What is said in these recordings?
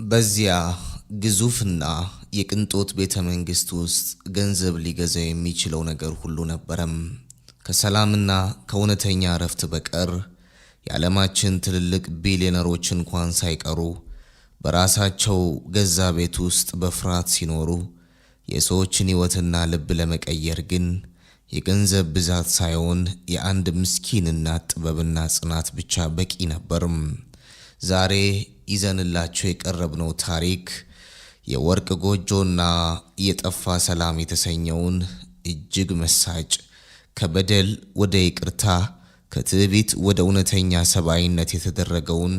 በዚያ ግዙፍና የቅንጦት ቤተ መንግሥት ውስጥ ገንዘብ ሊገዛ የሚችለው ነገር ሁሉ ነበረም። ከሰላምና ከእውነተኛ እረፍት በቀር። የዓለማችን ትልልቅ ቢሊዮነሮች እንኳን ሳይቀሩ በራሳቸው ገዛ ቤት ውስጥ በፍርሃት ሲኖሩ፣ የሰዎችን ሕይወትና ልብ ለመቀየር ግን የገንዘብ ብዛት ሳይሆን የአንድ ምስኪን እናት ጥበብና ጽናት ብቻ በቂ ነበርም። ዛሬ ይዘንላችሁ የቀረብነው ታሪክ የወርቅ ጎጆና የጠፋ ሰላም የተሰኘውን እጅግ መሳጭ፣ ከበደል ወደ ይቅርታ፣ ከትዕቢት ወደ እውነተኛ ሰብአዊነት የተደረገውን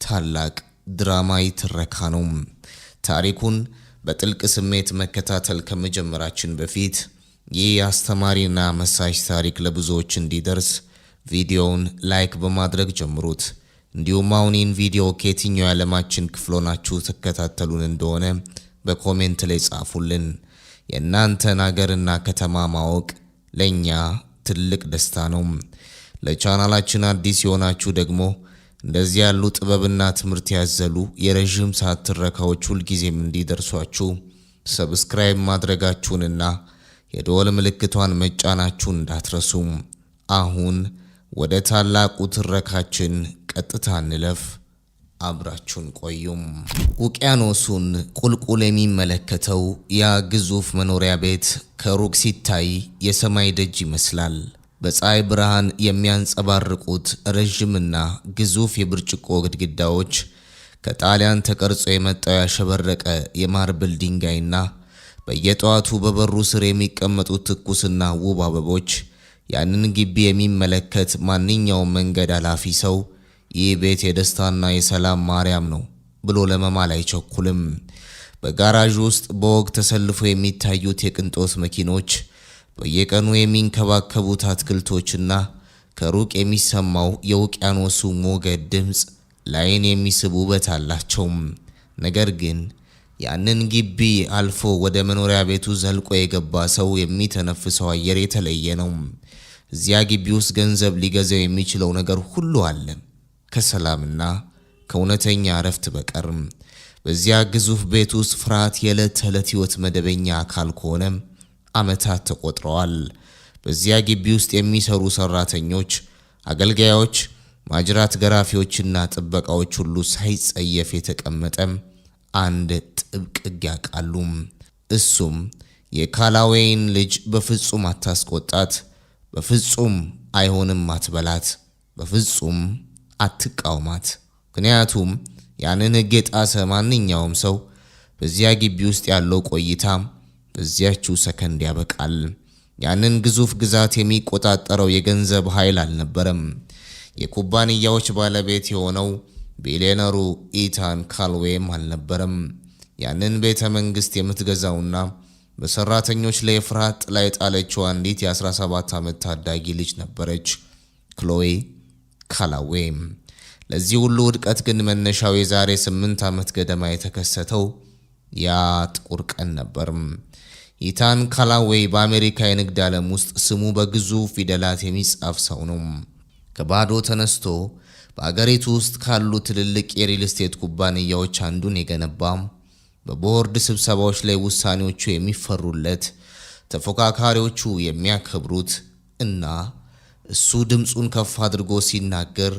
ታላቅ ድራማዊ ትረካ ነው። ታሪኩን በጥልቅ ስሜት መከታተል ከመጀመራችን በፊት ይህ አስተማሪና መሳጭ ታሪክ ለብዙዎች እንዲደርስ ቪዲዮውን like በማድረግ ጀምሩት። እንዲሁም አሁን ይህን ቪዲዮ ከየትኛው የዓለማችን ክፍል ሆናችሁ ትከታተሉን እንደሆነ በ comment ላይ ጻፉልን። የእናንተን አገርና ከተማ ማወቅ ለእኛ ትልቅ ደስታ ነው። ለቻናላችን አዲስ የሆናችሁ ደግሞ እንደዚህ ያሉ ጥበብና ትምህርት ያዘሉ የረዥም ሰዓት ትረካዎች ሁልጊዜም እንዲደርሷችሁ subscribe ማድረጋችሁንና የደወል ምልክቷን መጫናችሁን እንዳትረሱም። አሁን ወደ ታላቁ ትረካችን ቀጥታ እንለፍ። አብራችሁን ቆዩም። ውቅያኖሱን ቁልቁል የሚመለከተው ያ ግዙፍ መኖሪያ ቤት ከሩቅ ሲታይ የሰማይ ደጅ ይመስላል። በፀሐይ ብርሃን የሚያንጸባርቁት ረዥምና ግዙፍ የብርጭቆ ግድግዳዎች፣ ከጣሊያን ተቀርጾ የመጣው ያሸበረቀ የ marble ድንጋይና በየጠዋቱ በበሩ ስር የሚቀመጡት ትኩስና ውብ አበቦች፣ ያንን ግቢ የሚመለከት ማንኛውም መንገድ አላፊ ሰው ይህ ቤት የደስታና የሰላም ማርያም ነው ብሎ ለመማል አይቸኩልም። በጋራዥ ውስጥ በወግ ተሰልፎ የሚታዩት የቅንጦት መኪኖች፣ በየቀኑ የሚንከባከቡት አትክልቶችና ከሩቅ የሚሰማው የውቅያኖሱ ሞገድ ድምፅ ለዓይን የሚስብ ውበት አላቸው። ነገር ግን ያንን ግቢ አልፎ ወደ መኖሪያ ቤቱ ዘልቆ የገባ ሰው የሚተነፍሰው አየር የተለየ ነው። እዚያ ግቢ ውስጥ ገንዘብ ሊገዛው የሚችለው ነገር ሁሉ አለ፣ ከሰላምና ከእውነተኛ እረፍት በቀር። በዚያ ግዙፍ ቤት ውስጥ ፍርሃት የዕለት ተዕለት ሕይወት መደበኛ አካል ከሆነ ዓመታት ተቆጥረዋል። በዚያ ግቢ ውስጥ የሚሰሩ ሰራተኞች፣ አገልጋዮች፣ ማጅራት ገራፊዎችና ጥበቃዎች ሁሉ ሳይጸየፍ የተቀመጠ አንድ ጥብቅ ሕግ ያውቃሉ። እሱም የካላዌይን ልጅ በፍጹም አታስቆጣት፣ በፍጹም አይሆንም አትበላት፣ በፍጹም አትቃውማት። ምክንያቱም ያንን ሕግ የጣሰ ማንኛውም ሰው በዚያ ግቢ ውስጥ ያለው ቆይታ በዚያችው ሰከንድ ያበቃል። ያንን ግዙፍ ግዛት የሚቆጣጠረው የገንዘብ ኃይል አልነበረም። የኩባንያዎች ባለቤት የሆነው ቢሊዮነሩ ኢታን ካልዌም አልነበረም። ያንን ቤተ መንግሥት የምትገዛውና በሰራተኞች ላይ የፍርሃት ጥላ የጣለችው አንዲት የ17 ዓመት ታዳጊ ልጅ ነበረች፣ ክሎዌ ካላዌ። ለዚህ ሁሉ ውድቀት ግን መነሻው የዛሬ 8 ዓመት ገደማ የተከሰተው ያ ጥቁር ቀን ነበር። ኢታን ካላዌይ በአሜሪካ የንግድ ዓለም ውስጥ ስሙ በግዙፍ ፊደላት የሚጻፍ ሰው ነው። ከባዶ ተነስቶ በአገሪቱ ውስጥ ካሉ ትልልቅ የ real estate ኩባንያዎች አንዱን የገነባ፣ በቦርድ ስብሰባዎች ላይ ውሳኔዎቹ የሚፈሩለት፣ ተፎካካሪዎቹ የሚያከብሩት እና እሱ ድምፁን ከፍ አድርጎ ሲናገር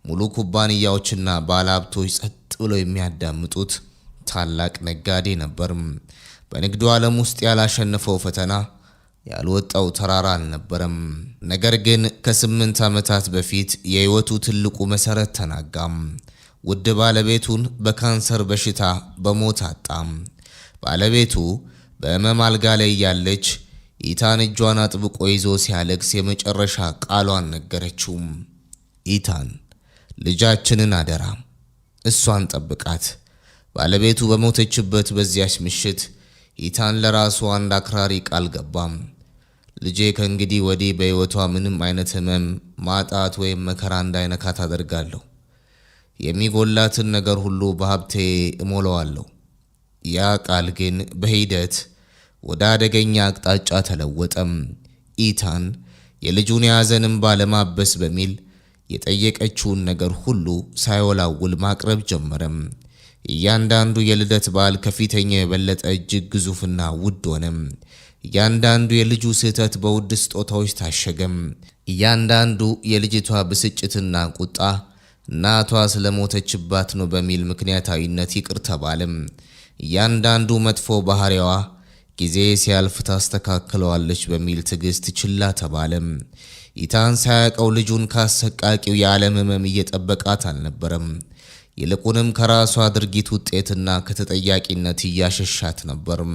ሙሉ ኩባንያዎችና ባለሀብቶች ጸጥ ብለው የሚያዳምጡት ታላቅ ነጋዴ ነበር። በንግዱ ዓለም ውስጥ ያላሸነፈው ፈተና፣ ያልወጣው ተራራ አልነበረም። ነገር ግን ከ8 ዓመታት በፊት የሕይወቱ ትልቁ መሠረት ተናጋም። ውድ ባለቤቱን በካንሰር በሽታ በሞት አጣም። ባለቤቱ በሕመም አልጋ ላይ እያለች ኢታን እጇን አጥብቆ ይዞ ሲያለቅስ የመጨረሻ ቃሏን ነገረችው። "ኢታን፣ ልጃችንን አደራ፣ እሷን ጠብቃት።" ባለቤቱ በሞተችበት በዚያች ምሽት ኢታን ለራሱ አንድ አክራሪ ቃል ገባም። "ልጄ ከእንግዲህ ወዲህ በሕይወቷ ምንም አይነት ሕመም፣ ማጣት ወይም መከራ እንዳይነካት አደርጋለሁ። የሚጎላትን ነገር ሁሉ በሀብቴ እሞላዋለሁ።" ያ ቃል ግን በሂደት ወደ አደገኛ አቅጣጫ ተለወጠም። ኢታን የልጁን የሐዘን እንባ ለማበስ በሚል የጠየቀችውን ነገር ሁሉ ሳይወላውል ማቅረብ ጀመረም። እያንዳንዱ የልደት በዓል ከፊተኛው የበለጠ እጅግ ግዙፍና ውድ ሆነም። እያንዳንዱ የልጁ ስህተት በውድ ስጦታዎች ታሸገም። እያንዳንዱ የልጅቷ ብስጭትና ቁጣ እናቷ ስለሞተችባት ነው በሚል ምክንያታዊነት ይቅር ተባለም። እያንዳንዱ መጥፎ ባህሪዋ ጊዜ ሲያልፍ ታስተካክለዋለች በሚል ትዕግስት ችላ ተባለም። ኢታን ሳያውቀው ልጁን ካሰቃቂው የዓለም ሕመም እየጠበቃት አልነበረም። ይልቁንም ከራሷ ድርጊት ውጤትና ከተጠያቂነት እያሸሻት ነበርም።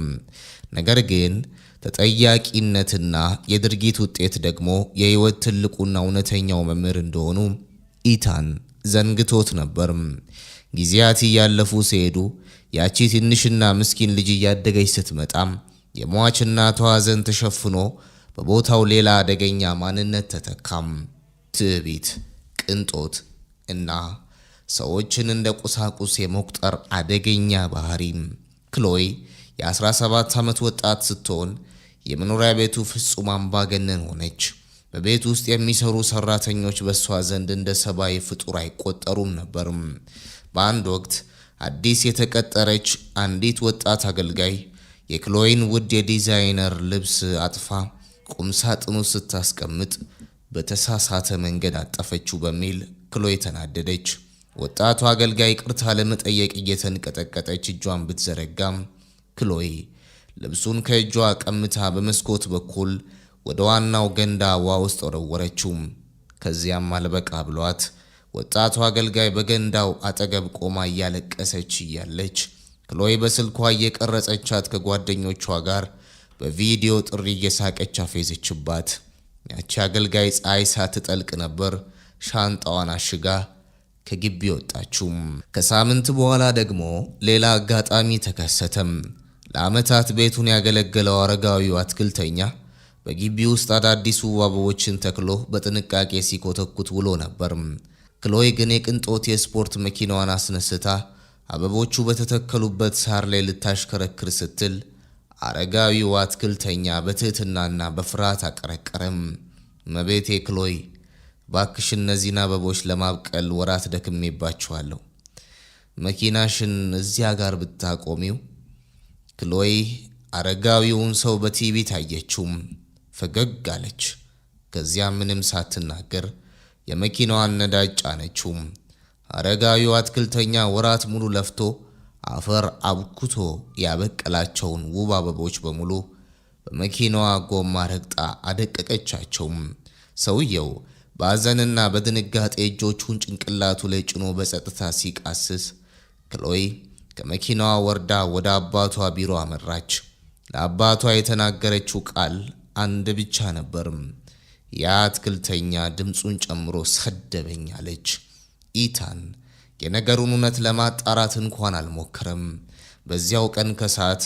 ነገር ግን ተጠያቂነትና የድርጊት ውጤት ደግሞ የሕይወት ትልቁና እውነተኛው መምህር እንደሆኑ ኢታን ዘንግቶት ነበር። ጊዜያት እያለፉ ሲሄዱ ያቺ ትንሽና ምስኪን ልጅ እያደገች ስትመጣም የሟች እናቷ ሐዘን ተሸፍኖ በቦታው ሌላ አደገኛ ማንነት ተተካም። ትዕቢት፣ ቅንጦት እና ሰዎችን እንደ ቁሳቁስ የመቁጠር አደገኛ ባህሪ። ክሎይ የ17 ዓመት ወጣት ስትሆን የመኖሪያ ቤቱ ፍጹም አምባገነን ሆነች። በቤት ውስጥ የሚሰሩ ሰራተኞች በእሷ ዘንድ እንደ ሰብአዊ ፍጡር አይቆጠሩም ነበርም። በአንድ ወቅት አዲስ የተቀጠረች አንዲት ወጣት አገልጋይ የክሎይን ውድ የዲዛይነር ልብስ አጥፋ ቁም ሳጥኑ ስታስቀምጥ በተሳሳተ መንገድ አጠፈችው በሚል ክሎይ ተናደደች። ወጣቱ አገልጋይ ይቅርታ ለመጠየቅ እየተንቀጠቀጠች እጇን ብትዘረጋም ክሎይ ልብሱን ከእጇ ቀምታ በመስኮት በኩል ወደ ዋናው ገንዳ ውሃ ውስጥ ወረወረችው። ከዚያም አልበቃ ብሏት ወጣቱ አገልጋይ በገንዳው አጠገብ ቆማ እያለቀሰች እያለች ክሎይ በስልኳ እየቀረጸቻት ከጓደኞቿ ጋር በቪዲዮ ጥሪ እየሳቀች አፌዘችባት። ያቺ አገልጋይ ፀሐይ ሳትጠልቅ ነበር ሻንጣዋን አሽጋ ከግቢ ወጣችው። ከሳምንት በኋላ ደግሞ ሌላ አጋጣሚ ተከሰተም። ለዓመታት ቤቱን ያገለገለው አረጋዊው አትክልተኛ በግቢ ውስጥ አዳዲስ ውብ አበቦችን ተክሎ በጥንቃቄ ሲኮተኩት ውሎ ነበር። ክሎይ ግን የቅንጦት የስፖርት መኪናዋን አስነስታ አበቦቹ በተተከሉበት ሳር ላይ ልታሽከረክር ስትል አረጋዊው አትክልተኛ በትህትናና በፍርሃት አቀረቀረም። እመቤቴ ክሎይ፣ ባክሽ እነዚህን አበቦች ለማብቀል ወራት ደክሜባችኋለሁ። መኪናሽን እዚያ ጋር ብታቆሚው። ክሎይ አረጋዊውን ሰው በትዕቢት አየችውም። ፈገግ አለች። ከዚያ ምንም ሳትናገር የመኪናዋን ነዳጅ ጫነችው። አረጋዊው አትክልተኛ ወራት ሙሉ ለፍቶ አፈር አብኩቶ ያበቀላቸውን ውብ አበቦች በሙሉ በመኪናዋ ጎማ ረግጣ አደቀቀቻቸው። ሰውየው በሐዘንና በድንጋጤ እጆቹን ጭንቅላቱ ላይ ጭኖ በጸጥታ ሲቃስስ ክሎይ ከመኪናዋ ወርዳ ወደ አባቷ ቢሮ አመራች። ለአባቷ የተናገረችው ቃል አንድ ብቻ ነበርም። ያ አትክልተኛ ድምፁን ጨምሮ ሰደበኝ አለች። ኢታን የነገሩን እውነት ለማጣራት እንኳን አልሞከረም። በዚያው ቀን ከሰዓት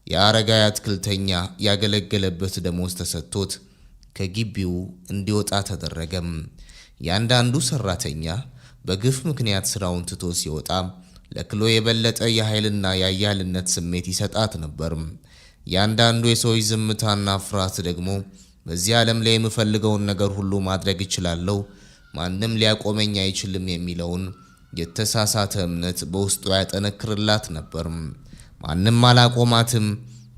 የአረጋዊ አትክልተኛ ያገለገለበት ደሞዝ ተሰጥቶት ከግቢው እንዲወጣ ተደረገም። ያንዳንዱ ሰራተኛ በግፍ ምክንያት ስራውን ትቶ ሲወጣ ለክሎ የበለጠ የኃይልና የአያልነት ስሜት ይሰጣት ነበር። ያንዳንዱ የሰዎች ዝምታና ፍርሃት ደግሞ በዚህ ዓለም ላይ የምፈልገውን ነገር ሁሉ ማድረግ እችላለሁ፣ ማንም ሊያቆመኝ አይችልም የሚለውን የተሳሳተ እምነት በውስጧ ያጠነክርላት ነበር። ማንም አላቆማትም።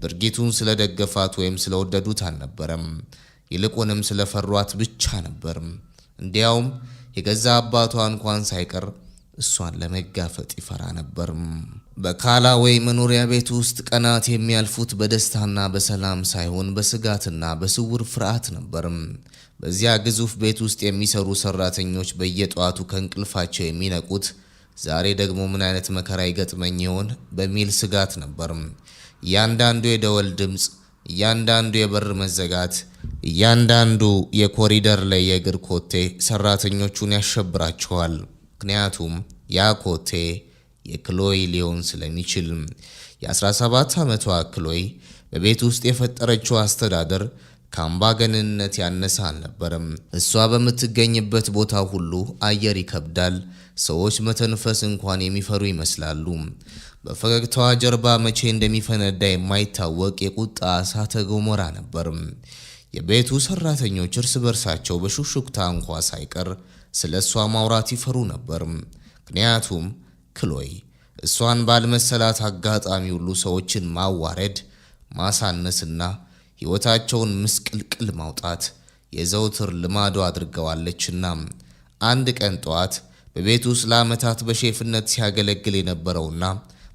ድርጊቱን ስለደገፋት ወይም ስለወደዱት አልነበረም። ይልቁንም ስለፈሯት ብቻ ነበር። እንዲያውም የገዛ አባቷ እንኳን ሳይቀር እሷን ለመጋፈጥ ይፈራ ነበር። በካላዌይ መኖሪያ ቤት ውስጥ ቀናት የሚያልፉት በደስታና በሰላም ሳይሆን በስጋትና በስውር ፍርሃት ነበር። በዚያ ግዙፍ ቤት ውስጥ የሚሰሩ ሰራተኞች በየጠዋቱ ከእንቅልፋቸው የሚነቁት ዛሬ ደግሞ ምን አይነት መከራ ይገጥመኝ ይሆን በሚል ስጋት ነበር። እያንዳንዱ የደወል ድምፅ፣ እያንዳንዱ የበር መዘጋት፣ እያንዳንዱ የኮሪደር ላይ የእግር ኮቴ ሰራተኞቹን ያሸብራቸዋል። ምክንያቱም ያ ኮቴ የክሎይ ሊሆን ስለሚችል። የ17 ዓመቷ ክሎይ በቤት ውስጥ የፈጠረችው አስተዳደር ከአምባገነንነት ያነሰ አልነበረም። እሷ በምትገኝበት ቦታ ሁሉ አየር ይከብዳል። ሰዎች መተንፈስ እንኳን የሚፈሩ ይመስላሉ። በፈገግታዋ ጀርባ መቼ እንደሚፈነዳ የማይታወቅ የቁጣ እሳተ ገሞራ ነበር። የቤቱ ሰራተኞች እርስ በርሳቸው በሹክሹክታ እንኳ ሳይቀር ስለ እሷ ማውራት ይፈሩ ነበር። ምክንያቱም ክሎይ እሷን ባልመሰላት አጋጣሚ ሁሉ ሰዎችን ማዋረድ፣ ማሳነስና ሕይወታቸውን ምስቅልቅል ማውጣት የዘውትር ልማዷ አድርገዋለችና። አንድ ቀን ጠዋት በቤት ውስጥ ለዓመታት በሼፍነት ሲያገለግል የነበረውና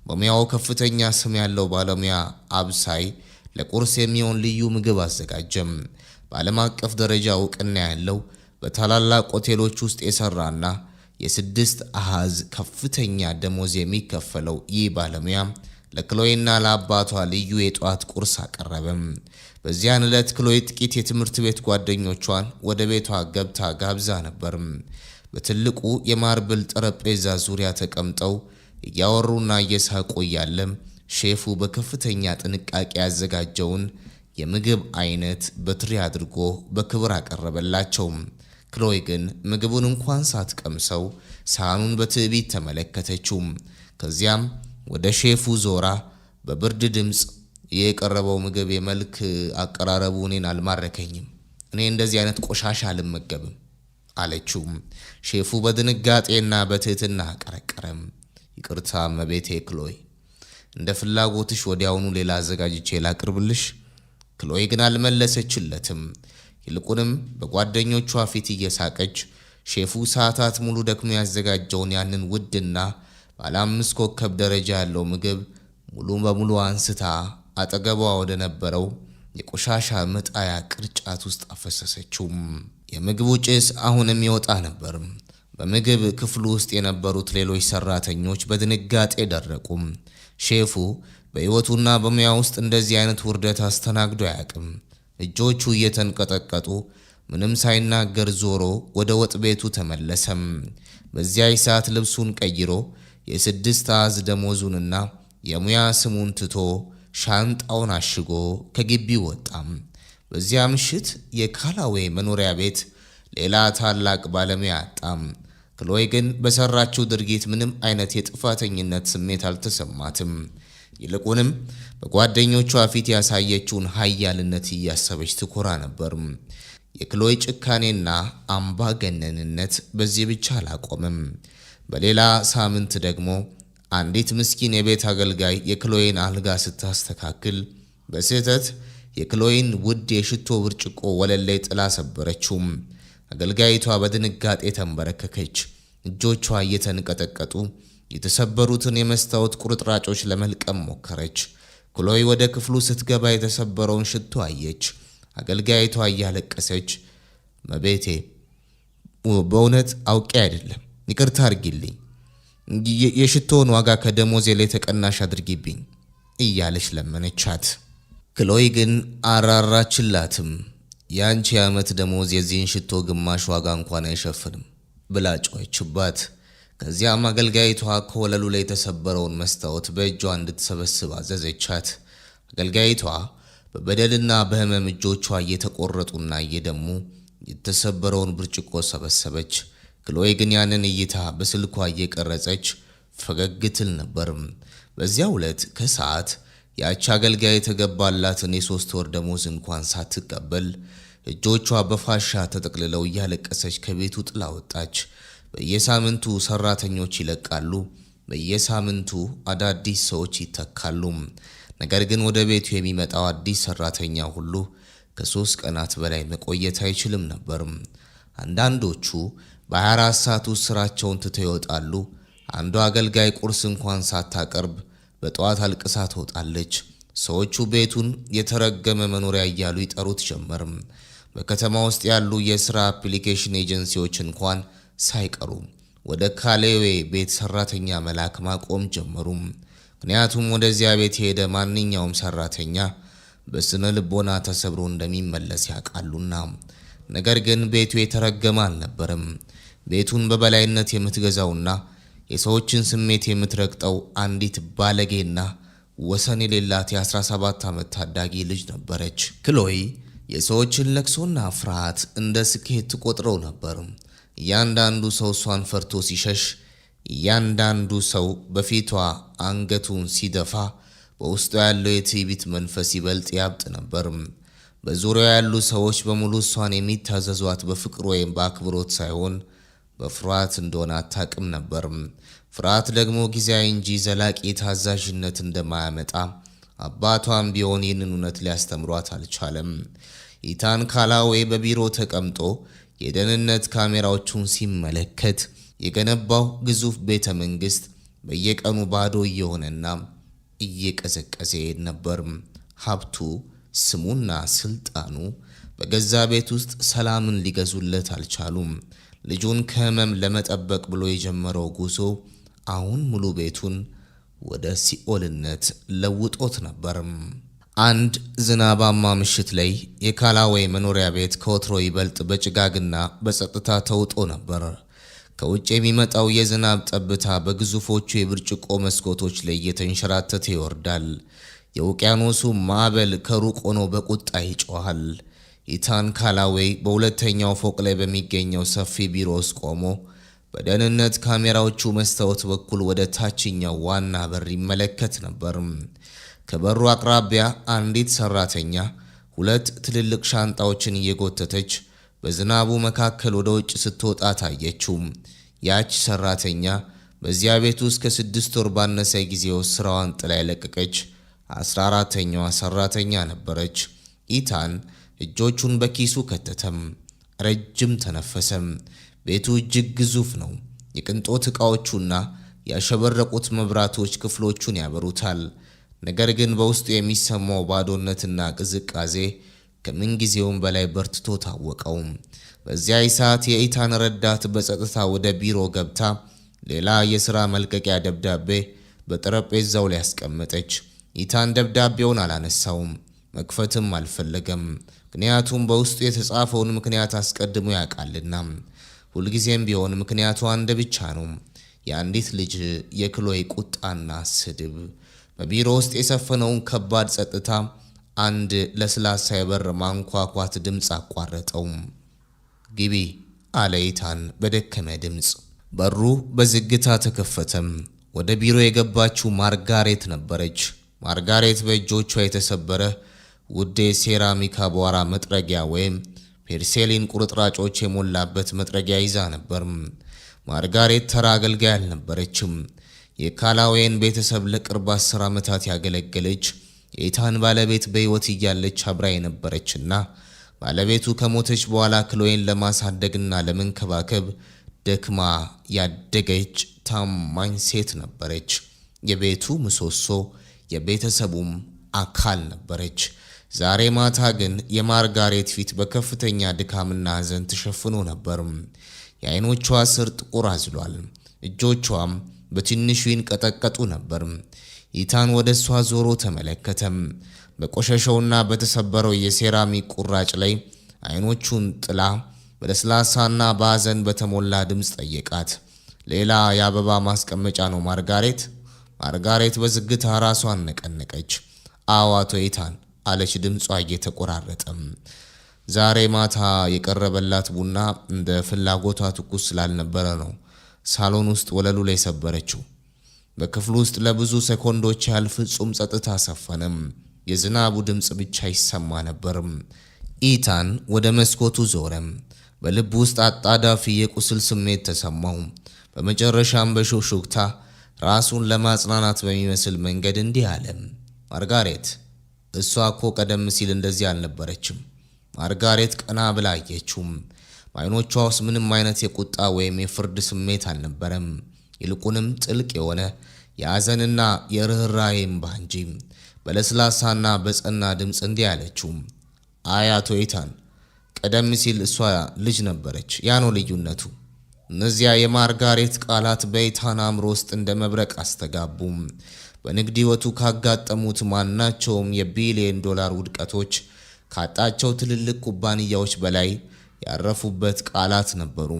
በሙያው ከፍተኛ ስም ያለው ባለሙያ አብሳይ ለቁርስ የሚሆን ልዩ ምግብ አዘጋጀም። በዓለም አቀፍ ደረጃ እውቅና ያለው፣ በታላላቅ ሆቴሎች ውስጥ የሰራና የስድስት አሃዝ ከፍተኛ ደሞዝ የሚከፈለው ይህ ባለሙያ ለክሎይና ለአባቷ ልዩ የጠዋት ቁርስ አቀረበም። በዚያን ዕለት ክሎይ ጥቂት የትምህርት ቤት ጓደኞቿን ወደ ቤቷ ገብታ ጋብዛ ነበር። በትልቁ የ marble ጠረጴዛ ዙሪያ ተቀምጠው እያወሩና እየሳቁ እያለ ሼፉ በከፍተኛ ጥንቃቄ ያዘጋጀውን የምግብ አይነት በትሪ አድርጎ በክብር አቀረበላቸው። ክሎይ ግን ምግቡን እንኳን ሳትቀምሰው ሳህኑን በትዕቢት ተመለከተችው። ከዚያም ወደ ሼፉ ዞራ በብርድ ድምፅ፣ "የቀረበው ምግብ የመልክ አቀራረቡ እኔን አልማረከኝም። እኔ እንደዚህ አይነት ቆሻሻ አልመገብም" አለችው። ሼፉ በድንጋጤና በትህትና አቀረቀረም። "ይቅርታ እመቤቴ ክሎይ፣ እንደ ፍላጎትሽ ወዲያውኑ ሌላ አዘጋጅቼ ላቅርብልሽ?" ክሎይ ግን አልመለሰችለትም። ይልቁንም በጓደኞቿ ፊት እየሳቀች ሼፉ ሰዓታት ሙሉ ደክሞ ያዘጋጀውን ያንን ውድና ባለ አምስት ኮከብ ደረጃ ያለው ምግብ ሙሉ በሙሉ አንስታ አጠገቧ ወደ ነበረው የቆሻሻ መጣያ ቅርጫት ውስጥ አፈሰሰችው። የምግቡ ጭስ አሁንም ይወጣ ነበር። በምግብ ክፍሉ ውስጥ የነበሩት ሌሎች ሰራተኞች በድንጋጤ ደረቁ። ሼፉ በሕይወቱና በሙያ ውስጥ እንደዚህ አይነት ውርደት አስተናግዶ አያውቅም። እጆቹ እየተንቀጠቀጡ ምንም ሳይናገር ዞሮ ወደ ወጥ ቤቱ ተመለሰም። በዚያች ሰዓት ልብሱን ቀይሮ የስድስት አሃዝ ደሞዙንና የሙያ ስሙን ትቶ ሻንጣውን አሽጎ ከግቢው ወጣም። በዚያ ምሽት የካላዌ መኖሪያ ቤት ሌላ ታላቅ ባለሙያ አጣም። ክሎይ ግን በሰራችው ድርጊት ምንም አይነት የጥፋተኝነት ስሜት አልተሰማትም። ይልቁንም በጓደኞቿ ፊት ያሳየችውን ኃያልነት እያሰበች ትኮራ ነበር። የክሎይ ጭካኔና አምባገነንነት በዚህ ብቻ አላቆምም። በሌላ ሳምንት ደግሞ አንዲት ምስኪን የቤት አገልጋይ የክሎይን አልጋ ስታስተካክል በስህተት የክሎይን ውድ የሽቶ ብርጭቆ ወለል ላይ ጥላ ሰበረችው። አገልጋይቷ በድንጋጤ ተንበረከከች። እጆቿ እየተንቀጠቀጡ የተሰበሩትን የመስታወት ቁርጥራጮች ለመልቀም ሞከረች። ክሎይ ወደ ክፍሉ ስትገባ የተሰበረውን ሽቶ አየች። አገልጋይቷ እያለቀሰች፣ "እመቤቴ፣ በእውነት አውቄ አይደለም፣ ይቅርታ አድርጊልኝ፣ የሽቶውን ዋጋ ከደሞዜ ላይ ተቀናሽ አድርጊብኝ" እያለች ለመነቻት። ክሎይ ግን አራራችላትም። "የአንቺ የዓመት ደሞዝ የዚህን ሽቶ ግማሽ ዋጋ እንኳን አይሸፍንም" ብላ ጮኸችባት። ከዚያም አገልጋይቷ ከወለሉ ላይ የተሰበረውን መስታወት በእጇ እንድትሰበስብ አዘዘቻት። አገልጋይቷ በበደልና በሕመም እጆቿ እየተቆረጡና እየደሙ የተሰበረውን ብርጭቆ ሰበሰበች። ክሎይ ግን ያንን እይታ በስልኳ እየቀረጸች ፈገግ ትል ነበር። በዚያው ዕለት ከሰዓት ያቺ አገልጋይ የተገባላትን የ3 ወር ደሞዝ እንኳን ሳትቀበል እጆቿ በፋሻ ተጠቅልለው እያለቀሰች ከቤቱ ጥላ ወጣች። በየሳምንቱ ሰራተኞች ይለቃሉ። በየሳምንቱ አዳዲስ ሰዎች ይተካሉ። ነገር ግን ወደ ቤቱ የሚመጣው አዲስ ሰራተኛ ሁሉ ከ3 ቀናት በላይ መቆየት አይችልም ነበር። አንዳንዶቹ በ24 ሰዓት ውስጥ ስራቸውን ትተው ይወጣሉ። አንዷ አገልጋይ ቁርስ እንኳን ሳታቀርብ በጠዋት አልቅሳ ትወጣለች። ሰዎቹ ቤቱን የተረገመ መኖሪያ እያሉ ይጠሩት ጀመር። በከተማ ውስጥ ያሉ የሥራ application ኤጀንሲዎች እንኳን ሳይቀሩ ወደ ካሌዌ ቤት ሰራተኛ መላክ ማቆም ጀመሩ። ምክንያቱም ወደዚያ ቤት የሄደ ማንኛውም ሰራተኛ በስነ ልቦና ተሰብሮ እንደሚመለስ ያውቃሉና። ነገር ግን ቤቱ የተረገመ አልነበረም። ቤቱን በበላይነት የምትገዛውና የሰዎችን ስሜት የምትረግጠው አንዲት ባለጌና ወሰን የሌላት የ17 ዓመት ታዳጊ ልጅ ነበረች። ክሎይ የሰዎችን ለቅሶና ፍርሃት እንደ ስኬት ትቆጥረው ነበር። እያንዳንዱ ሰው እሷን ፈርቶ ሲሸሽ፣ እያንዳንዱ ሰው በፊቷ አንገቱን ሲደፋ በውስጧ ያለው የትዕቢት መንፈስ ይበልጥ ያብጥ ነበር። በዙሪያዋ ያሉ ሰዎች በሙሉ እሷን የሚታዘዟት በፍቅር ወይም በአክብሮት ሳይሆን በፍርሃት እንደሆነ አታውቅም ነበር። ፍርሃት ደግሞ ጊዜያዊ እንጂ ዘላቂ ታዛዥነት እንደማያመጣ አባቷም ቢሆን ይህንን እውነት ሊያስተምሯት አልቻለም። ኢታን ካላዌ በቢሮ ተቀምጦ የደህንነት ካሜራዎቹን ሲመለከት የገነባው ግዙፍ ቤተ መንግሥት በየቀኑ ባዶ እየሆነና እየቀዘቀዘ ይሄድ ነበር። ሀብቱ፣ ስሙና ስልጣኑ በገዛ ቤት ውስጥ ሰላምን ሊገዙለት አልቻሉም። ልጁን ከህመም ለመጠበቅ ብሎ የጀመረው ጉዞ አሁን ሙሉ ቤቱን ወደ ሲኦልነት ለውጦት ነበር። አንድ ዝናባማ ምሽት ላይ የካላዌይ መኖሪያ ቤት ከወትሮ ይበልጥ በጭጋግና በጸጥታ ተውጦ ነበር። ከውጭ የሚመጣው የዝናብ ጠብታ በግዙፎቹ የብርጭቆ መስኮቶች ላይ እየተንሸራተተ ይወርዳል። የውቅያኖሱ ማዕበል ከሩቅ ሆኖ በቁጣ ይጮኻል። ኢታን ካላዌይ በሁለተኛው ፎቅ ላይ በሚገኘው ሰፊ ቢሮ ውስጥ ቆሞ በደህንነት ካሜራዎቹ መስታወት በኩል ወደ ታችኛው ዋና በር ይመለከት ነበር። ከበሩ አቅራቢያ አንዲት ሰራተኛ ሁለት ትልልቅ ሻንጣዎችን እየጎተተች በዝናቡ መካከል ወደ ውጭ ስትወጣ ታየችው። ያች ሰራተኛ በዚያ ቤት ውስጥ ከ6 ወር ባነሰ ጊዜ ውስጥ ስራዋን ጥላ የለቀቀች 14ተኛዋ ሰራተኛ ነበረች። ኢታን እጆቹን በኪሱ ከተተም፣ ረጅም ተነፈሰም። ቤቱ እጅግ ግዙፍ ነው። የቅንጦት ዕቃዎቹና ያሸበረቁት መብራቶች ክፍሎቹን ያበሩታል። ነገር ግን በውስጡ የሚሰማው ባዶነትና ቅዝቃዜ ከምንጊዜውም በላይ በርትቶ ታወቀው። በዚያ ሰዓት የኢታን ረዳት በጸጥታ ወደ ቢሮ ገብታ ሌላ የሥራ መልቀቂያ ደብዳቤ በጠረጴዛው ላይ አስቀመጠች። ኢታን ደብዳቤውን አላነሳውም፣ መክፈትም አልፈለገም። ምክንያቱም በውስጡ የተጻፈውን ምክንያት አስቀድሞ ያውቃልና። ሁልጊዜም ቢሆን ምክንያቱ አንድ ብቻ ነው፤ የአንዲት ልጅ የክሎይ ቁጣና ስድብ። በቢሮ ውስጥ የሰፈነውን ከባድ ጸጥታ አንድ ለስላሳ የበር ማንኳኳት ድምፅ አቋረጠው። "ግቢ" አለ ኢታን በደከመ ድምፅ። በሩ በዝግታ ተከፈተም። ወደ ቢሮ የገባችው ማርጋሬት ነበረች። ማርጋሬት በእጆቿ የተሰበረ ውድ የሴራሚክ አቧራ መጥረጊያ ወይም ፖርሴሊን ቁርጥራጮች የሞላበት መጥረጊያ ይዛ ነበር። ማርጋሬት ተራ አገልጋይ አልነበረችም። የካላዌን ቤተሰብ ለቅርብ 10 ዓመታት ያገለገለች፣ የኢታን ባለቤት በሕይወት እያለች አብራ የነበረችና ባለቤቱ ከሞተች በኋላ ክሎይን ለማሳደግና ለመንከባከብ ደክማ ያደገች ታማኝ ሴት ነበረች። የቤቱ ምሰሶ፣ የቤተሰቡም አካል ነበረች። ዛሬ ማታ ግን የማርጋሬት ፊት በከፍተኛ ድካምና ሐዘን ተሸፍኖ ነበር። የዓይኖቿ ስር ጥቁር አዝሏል። እጆቿም በትንሹ ይንቀጠቀጡ ነበር። ኢታን ወደ እሷ ዞሮ ተመለከተም። በቆሸሸውና በተሰበረው የሴራሚክ ቁራጭ ላይ አይኖቹን ጥላ በለስላሳና በሐዘን በተሞላ ድምፅ ጠየቃት። "ሌላ የአበባ ማስቀመጫ ነው፣ ማርጋሬት?" ማርጋሬት በዝግታ ራሷን ነቀነቀች። "አዎ፣ አቶ ኢታን" አለች ድምጿ እየተቆራረጠም። ዛሬ ማታ የቀረበላት ቡና እንደ ፍላጎቷ ትኩስ ስላልነበረ ነው ሳሎን ውስጥ ወለሉ ላይ ሰበረችው። በክፍሉ ውስጥ ለብዙ ሴኮንዶች ያህል ፍጹም ጸጥታ ሰፈነም። የዝናቡ ድምፅ ብቻ ይሰማ ነበርም። ኢታን ወደ መስኮቱ ዞረም። በልቡ ውስጥ አጣዳፊ የቁስል ስሜት ተሰማው። በመጨረሻም በሹክሹክታ ራሱን ለማጽናናት በሚመስል መንገድ እንዲህ አለ። "ማርጋሬት፣ እሷ እኮ ቀደም ሲል እንደዚህ አልነበረችም።" ማርጋሬት ቀና ብላ አየችው። በዓይኖቿ ውስጥ ምንም አይነት የቁጣ ወይም የፍርድ ስሜት አልነበረም። ይልቁንም ጥልቅ የሆነ የሐዘንና የርኅራኄ እምባ እንጂ። በለስላሳና በጸና ድምፅ እንዲህ አለችው። "አይ፣ አቶ ኢታን፣ ቀደም ሲል እሷ ልጅ ነበረች። ያ ነው ልዩነቱ።" እነዚያ የማርጋሬት ቃላት በኢታን አእምሮ ውስጥ እንደ መብረቅ አስተጋቡም። በንግድ ሕይወቱ ካጋጠሙት ማናቸውም የቢሊዮን ዶላር ውድቀቶች፣ ካጣቸው ትልልቅ ኩባንያዎች በላይ ያረፉበት ቃላት ነበሩ።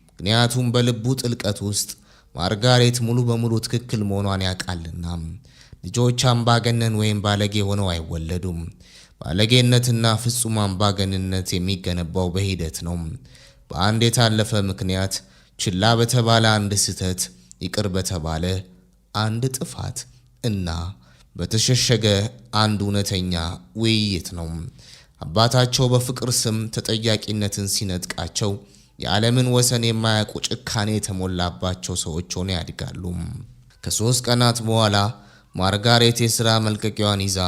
ምክንያቱም በልቡ ጥልቀት ውስጥ ማርጋሬት ሙሉ በሙሉ ትክክል መሆኗን ያውቃልና። ልጆች አምባገነን ወይም ባለጌ ሆነው አይወለዱም። ባለጌነትና ፍጹም አምባገነንነት የሚገነባው በሂደት ነው። በአንድ የታለፈ ምክንያት፣ ችላ በተባለ አንድ ስህተት፣ ይቅር በተባለ አንድ ጥፋት እና በተሸሸገ አንድ እውነተኛ ውይይት ነው። አባታቸው በፍቅር ስም ተጠያቂነትን ሲነጥቃቸው የዓለምን ወሰን የማያውቁ ጭካኔ የተሞላባቸው ሰዎች ሆነው ያድጋሉ። ከ3 ቀናት በኋላ ማርጋሬት የሥራ መልቀቂያዋን ይዛ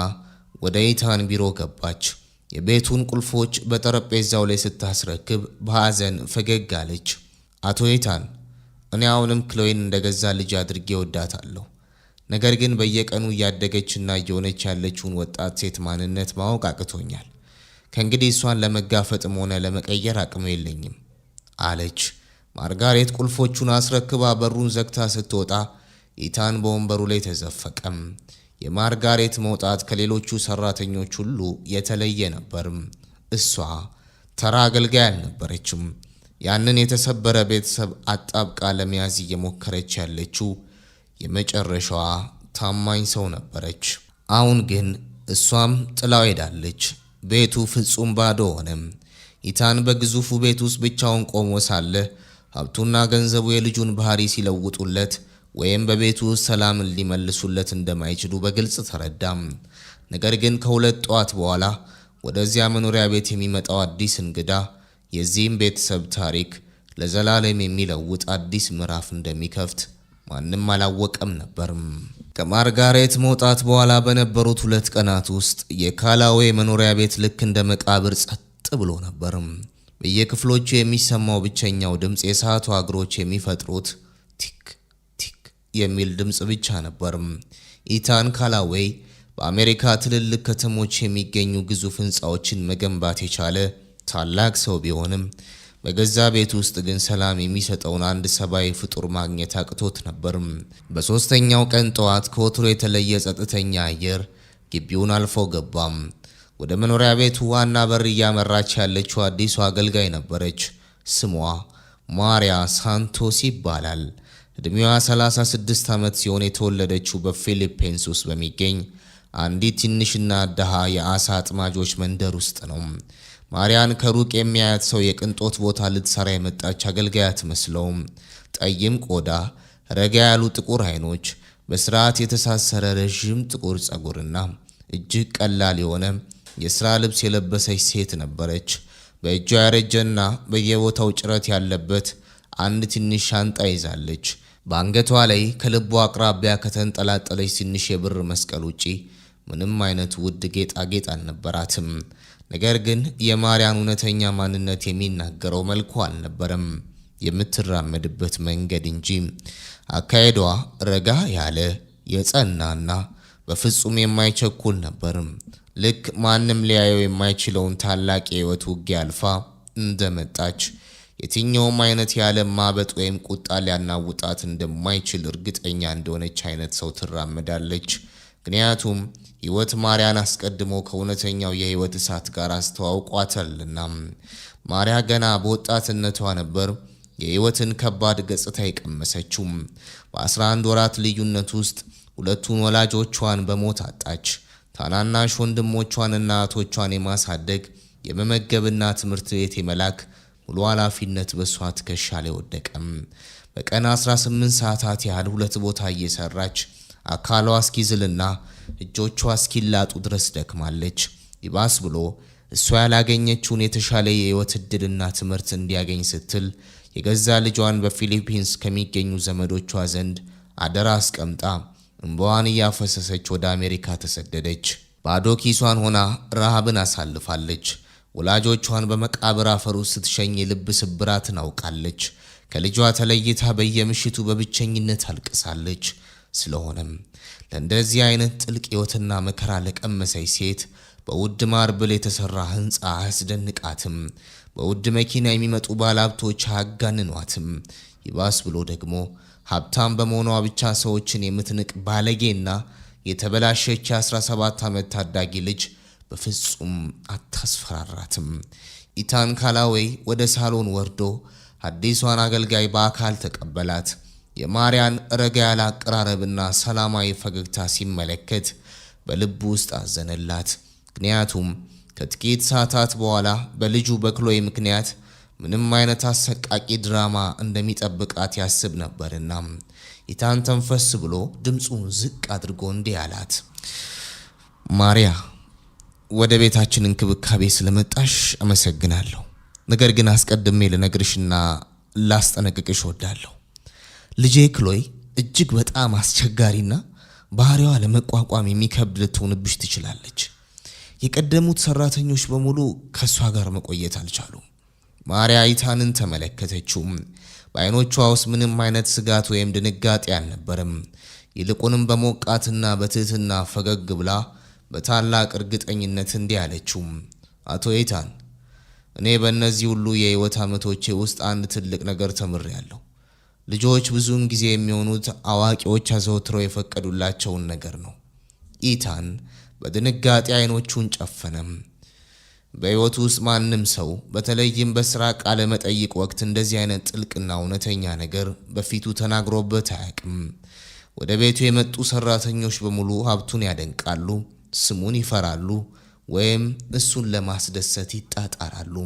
ወደ ኢታን ቢሮ ገባች። የቤቱን ቁልፎች በጠረጴዛው ላይ ስታስረክብ በሐዘን ፈገግ አለች። "አቶ ኢታን፣ እኔ አሁንም ክሎይን እንደገዛ ልጄ አድርጌ እወዳታለሁ። ነገር ግን በየቀኑ እያደገችና እየሆነች ያለችውን ወጣት ሴት ማንነት ማወቅ አቅቶኛል። ከእንግዲህ እሷን ለመጋፈጥም ሆነ ለመቀየር አቅሙ የለኝም" አለች። ማርጋሬት ቁልፎቹን አስረክባ በሩን ዘግታ ስትወጣ ኢታን በወንበሩ ላይ ተዘፈቀም። የማርጋሬት መውጣት ከሌሎቹ ሰራተኞች ሁሉ የተለየ ነበር። እሷ ተራ አገልጋይ አልነበረችም። ያንን የተሰበረ ቤተሰብ አጣብቃ ለመያዝ እየሞከረች ያለችው የመጨረሻዋ ታማኝ ሰው ነበረች። አሁን ግን እሷም ጥላው ሄዳለች። ቤቱ ፍጹም ባዶ ሆነ። ኢታን በግዙፉ ቤት ውስጥ ብቻውን ቆሞ ሳለ ሀብቱና ገንዘቡ የልጁን ባህሪ ሲለውጡለት ወይም በቤቱ ውስጥ ሰላምን ሊመልሱለት እንደማይችሉ በግልጽ ተረዳም። ነገር ግን ከ2 ጠዋት በኋላ ወደዚያ መኖሪያ ቤት የሚመጣው አዲስ እንግዳ የዚህም ቤተሰብ ታሪክ ለዘላለም የሚለውጥ አዲስ ምዕራፍ እንደሚከፍት ማንም አላወቀም ነበርም። ከማርጋሬት መውጣት በኋላ በነበሩት 2 ቀናት ውስጥ የካላዌ መኖሪያ ቤት ልክ እንደ መቃብር ጸጥ ብሎ ነበርም። በየክፍሎቹ የሚሰማው ብቸኛው ድምፅ የሰዓቱ እግሮች የሚፈጥሩት ቲክ ቲክ የሚል ድምፅ ብቻ ነበርም። ኢታን ካላዌይ በአሜሪካ ትልልቅ ከተሞች የሚገኙ ግዙፍ ሕንፃዎችን መገንባት የቻለ ታላቅ ሰው ቢሆንም በገዛ ቤት ውስጥ ግን ሰላም የሚሰጠውን አንድ ሰብአዊ ፍጡር ማግኘት አቅቶት ነበር። በሶስተኛው ቀን ጠዋት ከወትሮ የተለየ ጸጥተኛ አየር ግቢውን አልፎ ገባም። ወደ መኖሪያ ቤቱ ዋና በር እያመራች ያለችው አዲሷ አገልጋይ ነበረች። ስሟ ማሪያ ሳንቶስ ይባላል። ዕድሜዋ 36 ዓመት ሲሆን የተወለደችው በፊሊፒንስ ውስጥ በሚገኝ አንዲት ትንሽና ድሃ የአሳ አጥማጆች መንደር ውስጥ ነው። ማሪያን ከሩቅ የሚያያት ሰው የቅንጦት ቦታ ልትሰራ የመጣች አገልጋይ አትመስለውም። ጠይም ቆዳ፣ ረጋ ያሉ ጥቁር አይኖች፣ በስርዓት የተሳሰረ ረዥም ጥቁር ጸጉርና እጅግ ቀላል የሆነ የሥራ ልብስ የለበሰች ሴት ነበረች። በእጇ ያረጀና በየቦታው ጭረት ያለበት አንድ ትንሽ ሻንጣ ይዛለች። በአንገቷ ላይ ከልቧ አቅራቢያ ከተንጠላጠለች ትንሽ የብር መስቀል ውጪ ምንም አይነት ውድ ጌጣጌጥ አልነበራትም። ነገር ግን የማርያን እውነተኛ ማንነት የሚናገረው መልኳ አልነበረም፣ የምትራመድበት መንገድ እንጂ። አካሄዷ ረጋ ያለ፣ የጸናና በፍጹም የማይቸኩል ነበር። ልክ ማንም ሊያየው የማይችለውን ታላቅ የሕይወት ውጊያ አልፋ እንደመጣች፣ የትኛውም አይነት የዓለም ማበጥ ወይም ቁጣ ሊያናውጣት እንደማይችል እርግጠኛ እንደሆነች አይነት ሰው ትራመዳለች። ምክንያቱም ሕይወት ማርያን አስቀድሞ ከእውነተኛው የሕይወት እሳት ጋር አስተዋውቋታልና። ማርያ ገና በወጣትነቷ ነበር የሕይወትን ከባድ ገጽታ የቀመሰችው። በ11 ወራት ልዩነት ውስጥ ሁለቱን ወላጆቿን በሞት አጣች። ታናናሽ ወንድሞቿንና እህቶቿን የማሳደግ፣ የመመገብና ትምህርት ቤት የመላክ ሙሉ ኃላፊነት በእሷ ትከሻ ላይ ወደቀም። በቀን 18 ሰዓታት ያህል ሁለት ቦታ እየሰራች አካሏ እስኪዝልና እጆቿ እስኪላጡ ድረስ ደክማለች። ይባስ ብሎ እሷ ያላገኘችውን የተሻለ የህይወት ዕድልና ትምህርት እንዲያገኝ ስትል የገዛ ልጇን በፊሊፒንስ ከሚገኙ ዘመዶቿ ዘንድ አደራ አስቀምጣ እንባዋን እያፈሰሰች ወደ አሜሪካ ተሰደደች። ባዶ ኪሷን ሆና ረሃብን አሳልፋለች። ወላጆቿን በመቃብር አፈር ውስጥ ስትሸኝ የልብ ስብራትን አውቃለች። ከልጇ ተለይታ በየምሽቱ በብቸኝነት አልቅሳለች። ስለሆነም ለእንደዚህ አይነት ጥልቅ ሕይወትና መከራ ለቀመሰች ሴት በውድ marble የተሠራ ሕንፃ አያስደንቃትም። በውድ መኪና የሚመጡ ባለሀብቶች አያጋንኗትም። ይባስ ብሎ ደግሞ ሀብታም በመሆኗ ብቻ ሰዎችን የምትንቅ ባለጌና የተበላሸች የ17 ዓመት ታዳጊ ልጅ በፍጹም አታስፈራራትም። ኢታን ካላዌይ ወደ ሳሎን ወርዶ አዲሷን አገልጋይ በአካል ተቀበላት። የማርያን ረጋ ያለ አቀራረብና ሰላማዊ ፈገግታ ሲመለከት በልቡ ውስጥ አዘነላት። ምክንያቱም ከጥቂት ሰዓታት በኋላ በልጁ በክሎይ ምክንያት ምንም አይነት አሰቃቂ ድራማ እንደሚጠብቃት ያስብ ነበርና። ኢታን ተንፈስ ብሎ ድምፁን ዝቅ አድርጎ እንዲህ አላት። "ማሪያ፣ ወደ ቤታችን እንክብካቤ ስለመጣሽ አመሰግናለሁ። ነገር ግን አስቀድሜ ልነግርሽና ላስጠነቅቅሽ እወዳለሁ። ልጄ ክሎይ እጅግ በጣም አስቸጋሪና ባህሪዋ ለመቋቋም የሚከብድ ልትሆንብሽ ትችላለች። የቀደሙት ሰራተኞች በሙሉ ከእሷ ጋር መቆየት አልቻሉም። ማሪያ ኢታንን ተመለከተችው። በዓይኖቿ ውስጥ ምንም አይነት ስጋት ወይም ድንጋጤ አልነበረም። ይልቁንም በሞቃትና በትህትና ፈገግ ብላ በታላቅ እርግጠኝነት እንዲህ አለችው፣ አቶ ኢታን፣ እኔ በእነዚህ ሁሉ የሕይወት ዓመቶቼ ውስጥ አንድ ትልቅ ነገር ተምሬያለሁ። ልጆች ብዙውን ጊዜ የሚሆኑት አዋቂዎች አዘውትረው የፈቀዱላቸውን ነገር ነው። ኢታን በድንጋጤ አይኖቹን ጨፈነም። በሕይወቱ ውስጥ ማንም ሰው በተለይም በሥራ ቃለ መጠይቅ ወቅት እንደዚህ አይነት ጥልቅና እውነተኛ ነገር በፊቱ ተናግሮበት አያውቅም። ወደ ቤቱ የመጡ ሰራተኞች በሙሉ ሀብቱን ያደንቃሉ፣ ስሙን ይፈራሉ፣ ወይም እሱን ለማስደሰት ይጣጣራሉ።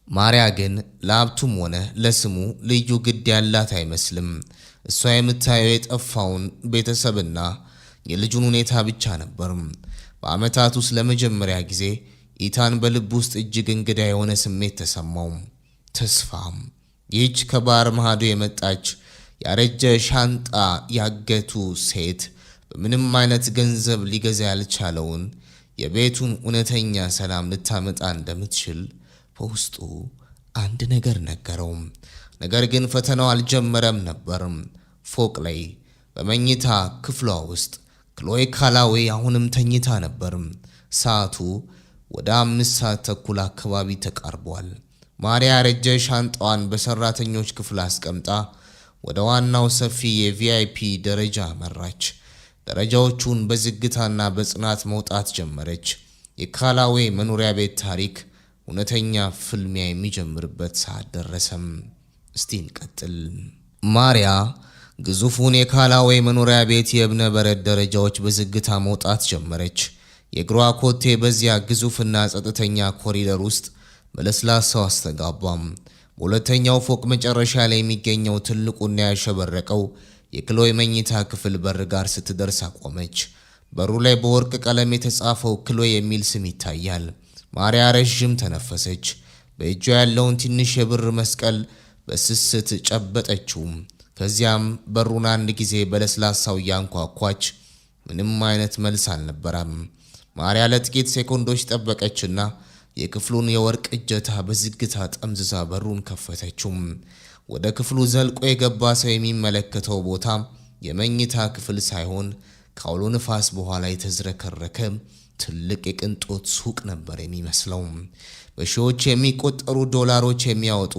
ማሪያ ግን ለሀብቱም ሆነ ለስሙ ልዩ ግድ ያላት አይመስልም። እሷ የምታየው የጠፋውን ቤተሰብና የልጁን ሁኔታ ብቻ ነበር። በዓመታት ውስጥ ለመጀመሪያ ጊዜ ኢታን በልብ ውስጥ እጅግ እንግዳ የሆነ ስሜት ተሰማው። ተስፋም። ይህች ከባህር ማዶ የመጣች ያረጀ ሻንጣ ያገቱ ሴት በምንም አይነት ገንዘብ ሊገዛ ያልቻለውን የቤቱን እውነተኛ ሰላም ልታመጣ እንደምትችል በውስጡ አንድ ነገር ነገረው። ነገር ግን ፈተናው አልጀመረም ነበር። ፎቅ ላይ በመኝታ ክፍሏ ውስጥ ክሎይ ካላዌ አሁንም ተኝታ ነበር። ሰዓቱ ወደ 5:30 አካባቢ ተቃርቧል። ማሪያ ያረጀ ሻንጣዋን በሰራተኞች ክፍል አስቀምጣ ወደ ዋናው ሰፊ የ VIP ደረጃ አመራች። ደረጃዎቹን በዝግታና በጽናት መውጣት ጀመረች። የካላዌ መኖሪያ ቤት ታሪክ እውነተኛ ፍልሚያ የሚጀምርበት ሰዓት ደረሰም። እስቲ እንቀጥል። ማሪያ ግዙፉን የካላዌ መኖሪያ ቤት የእብነ በረድ ደረጃዎች በዝግታ መውጣት ጀመረች። የእግሯ ኮቴ በዚያ ግዙፍና ጸጥተኛ ኮሪደር ውስጥ በለስላሳው አስተጋባም። በሁለተኛው ፎቅ መጨረሻ ላይ የሚገኘው ትልቁና ያሸበረቀው የክሎይ መኝታ ክፍል በር ጋር ስትደርስ አቆመች። በሩ ላይ በወርቅ ቀለም የተጻፈው ክሎይ የሚል ስም ይታያል። ማሪያ ረዥም ተነፈሰች። በእጇ ያለውን ትንሽ የብር መስቀል በስስት ጨበጠችው። ከዚያም በሩን አንድ ጊዜ በለስላሳው እያንኳኳች፣ ምንም አይነት መልስ አልነበረም። ማሪያ ለጥቂት ሴኮንዶች ጠበቀችና የክፍሉን የወርቅ እጀታ በዝግታ ጠምዝዛ በሩን ከፈተችው። ወደ ክፍሉ ዘልቆ የገባ ሰው የሚመለከተው ቦታ የመኝታ ክፍል ሳይሆን ከአውሎ ንፋስ በኋላ የተዝረከረከ ትልቅ የቅንጦት ሱቅ ነበር የሚመስለው። በሺዎች የሚቆጠሩ ዶላሮች የሚያወጡ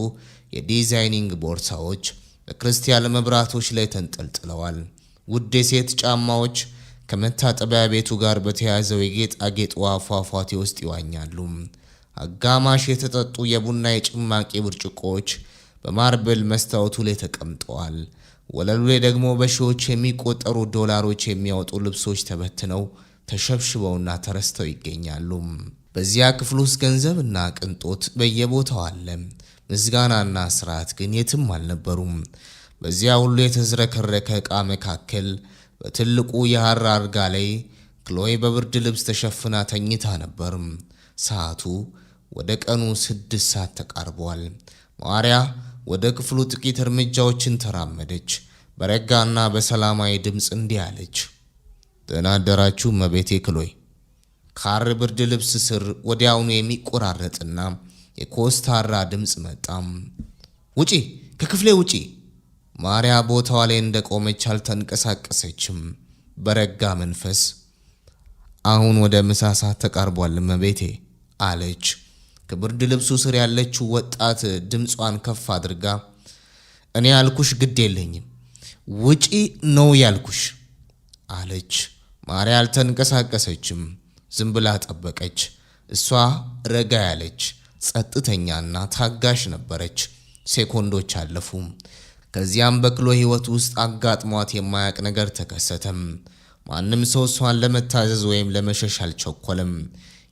የ designing ቦርሳዎች በክሪስታል መብራቶች ላይ ተንጠልጥለዋል። ውድ የሴት ጫማዎች ከመታጠቢያ ቤቱ ጋር በተያያዘው የጌጣጌጥ ውሃ ፏፏቴ ውስጥ ይዋኛሉ። አጋማሽ የተጠጡ የቡና የጭማቂ ብርጭቆዎች በ marble መስታወቱ ላይ ተቀምጠዋል። ወለሉ ላይ ደግሞ በሺዎች የሚቆጠሩ ዶላሮች የሚያወጡ ልብሶች ተበትነው፣ ተሸብሽበውና ተረስተው ይገኛሉ። በዚያ ክፍል ውስጥ ገንዘብና ቅንጦት በየቦታው አለ። ምስጋናና ስርዓት ግን የትም አልነበሩም። በዚያ ሁሉ የተዝረከረከ ዕቃ መካከል በትልቁ የሐር አልጋ ላይ ክሎይ በብርድ ልብስ ተሸፍና ተኝታ ነበር። ሰዓቱ ወደ ቀኑ 6 ሰዓት ተቃርቧል። ማሪያ ወደ ክፍሉ ጥቂት እርምጃዎችን ተራመደች። በረጋና በሰላማዊ ድምፅ እንዲህ አለች። ደህና አደራችሁ እመቤቴ ክሎይ። ከሐር ብርድ ልብስ ስር ወዲያውኑ የሚቆራረጥና የኮስታራ ድምፅ መጣም። ውጪ! ከክፍሌ ውጪ! ማሪያ ቦታዋ ላይ እንደቆመች አልተንቀሳቀሰችም። በረጋ መንፈስ አሁን ወደ ምሳ ሰዓት ተቃርቧል እመቤቴ አለች። ከብርድ ልብሱ ስር ያለችው ወጣት ድምጿን ከፍ አድርጋ እኔ ያልኩሽ ግድ የለኝም፣ ውጪ ነው ያልኩሽ አለች። ማሪያ አልተንቀሳቀሰችም። ዝም ብላ ጠበቀች። እሷ ረጋ ያለች፣ ጸጥተኛና ታጋሽ ነበረች። ሴኮንዶች አለፉ። ከዚያም በክሎይ ሕይወት ውስጥ አጋጥሟት የማያውቅ ነገር ተከሰተም። ማንም ሰው እሷን ለመታዘዝ ወይም ለመሸሽ አልቸኮለም።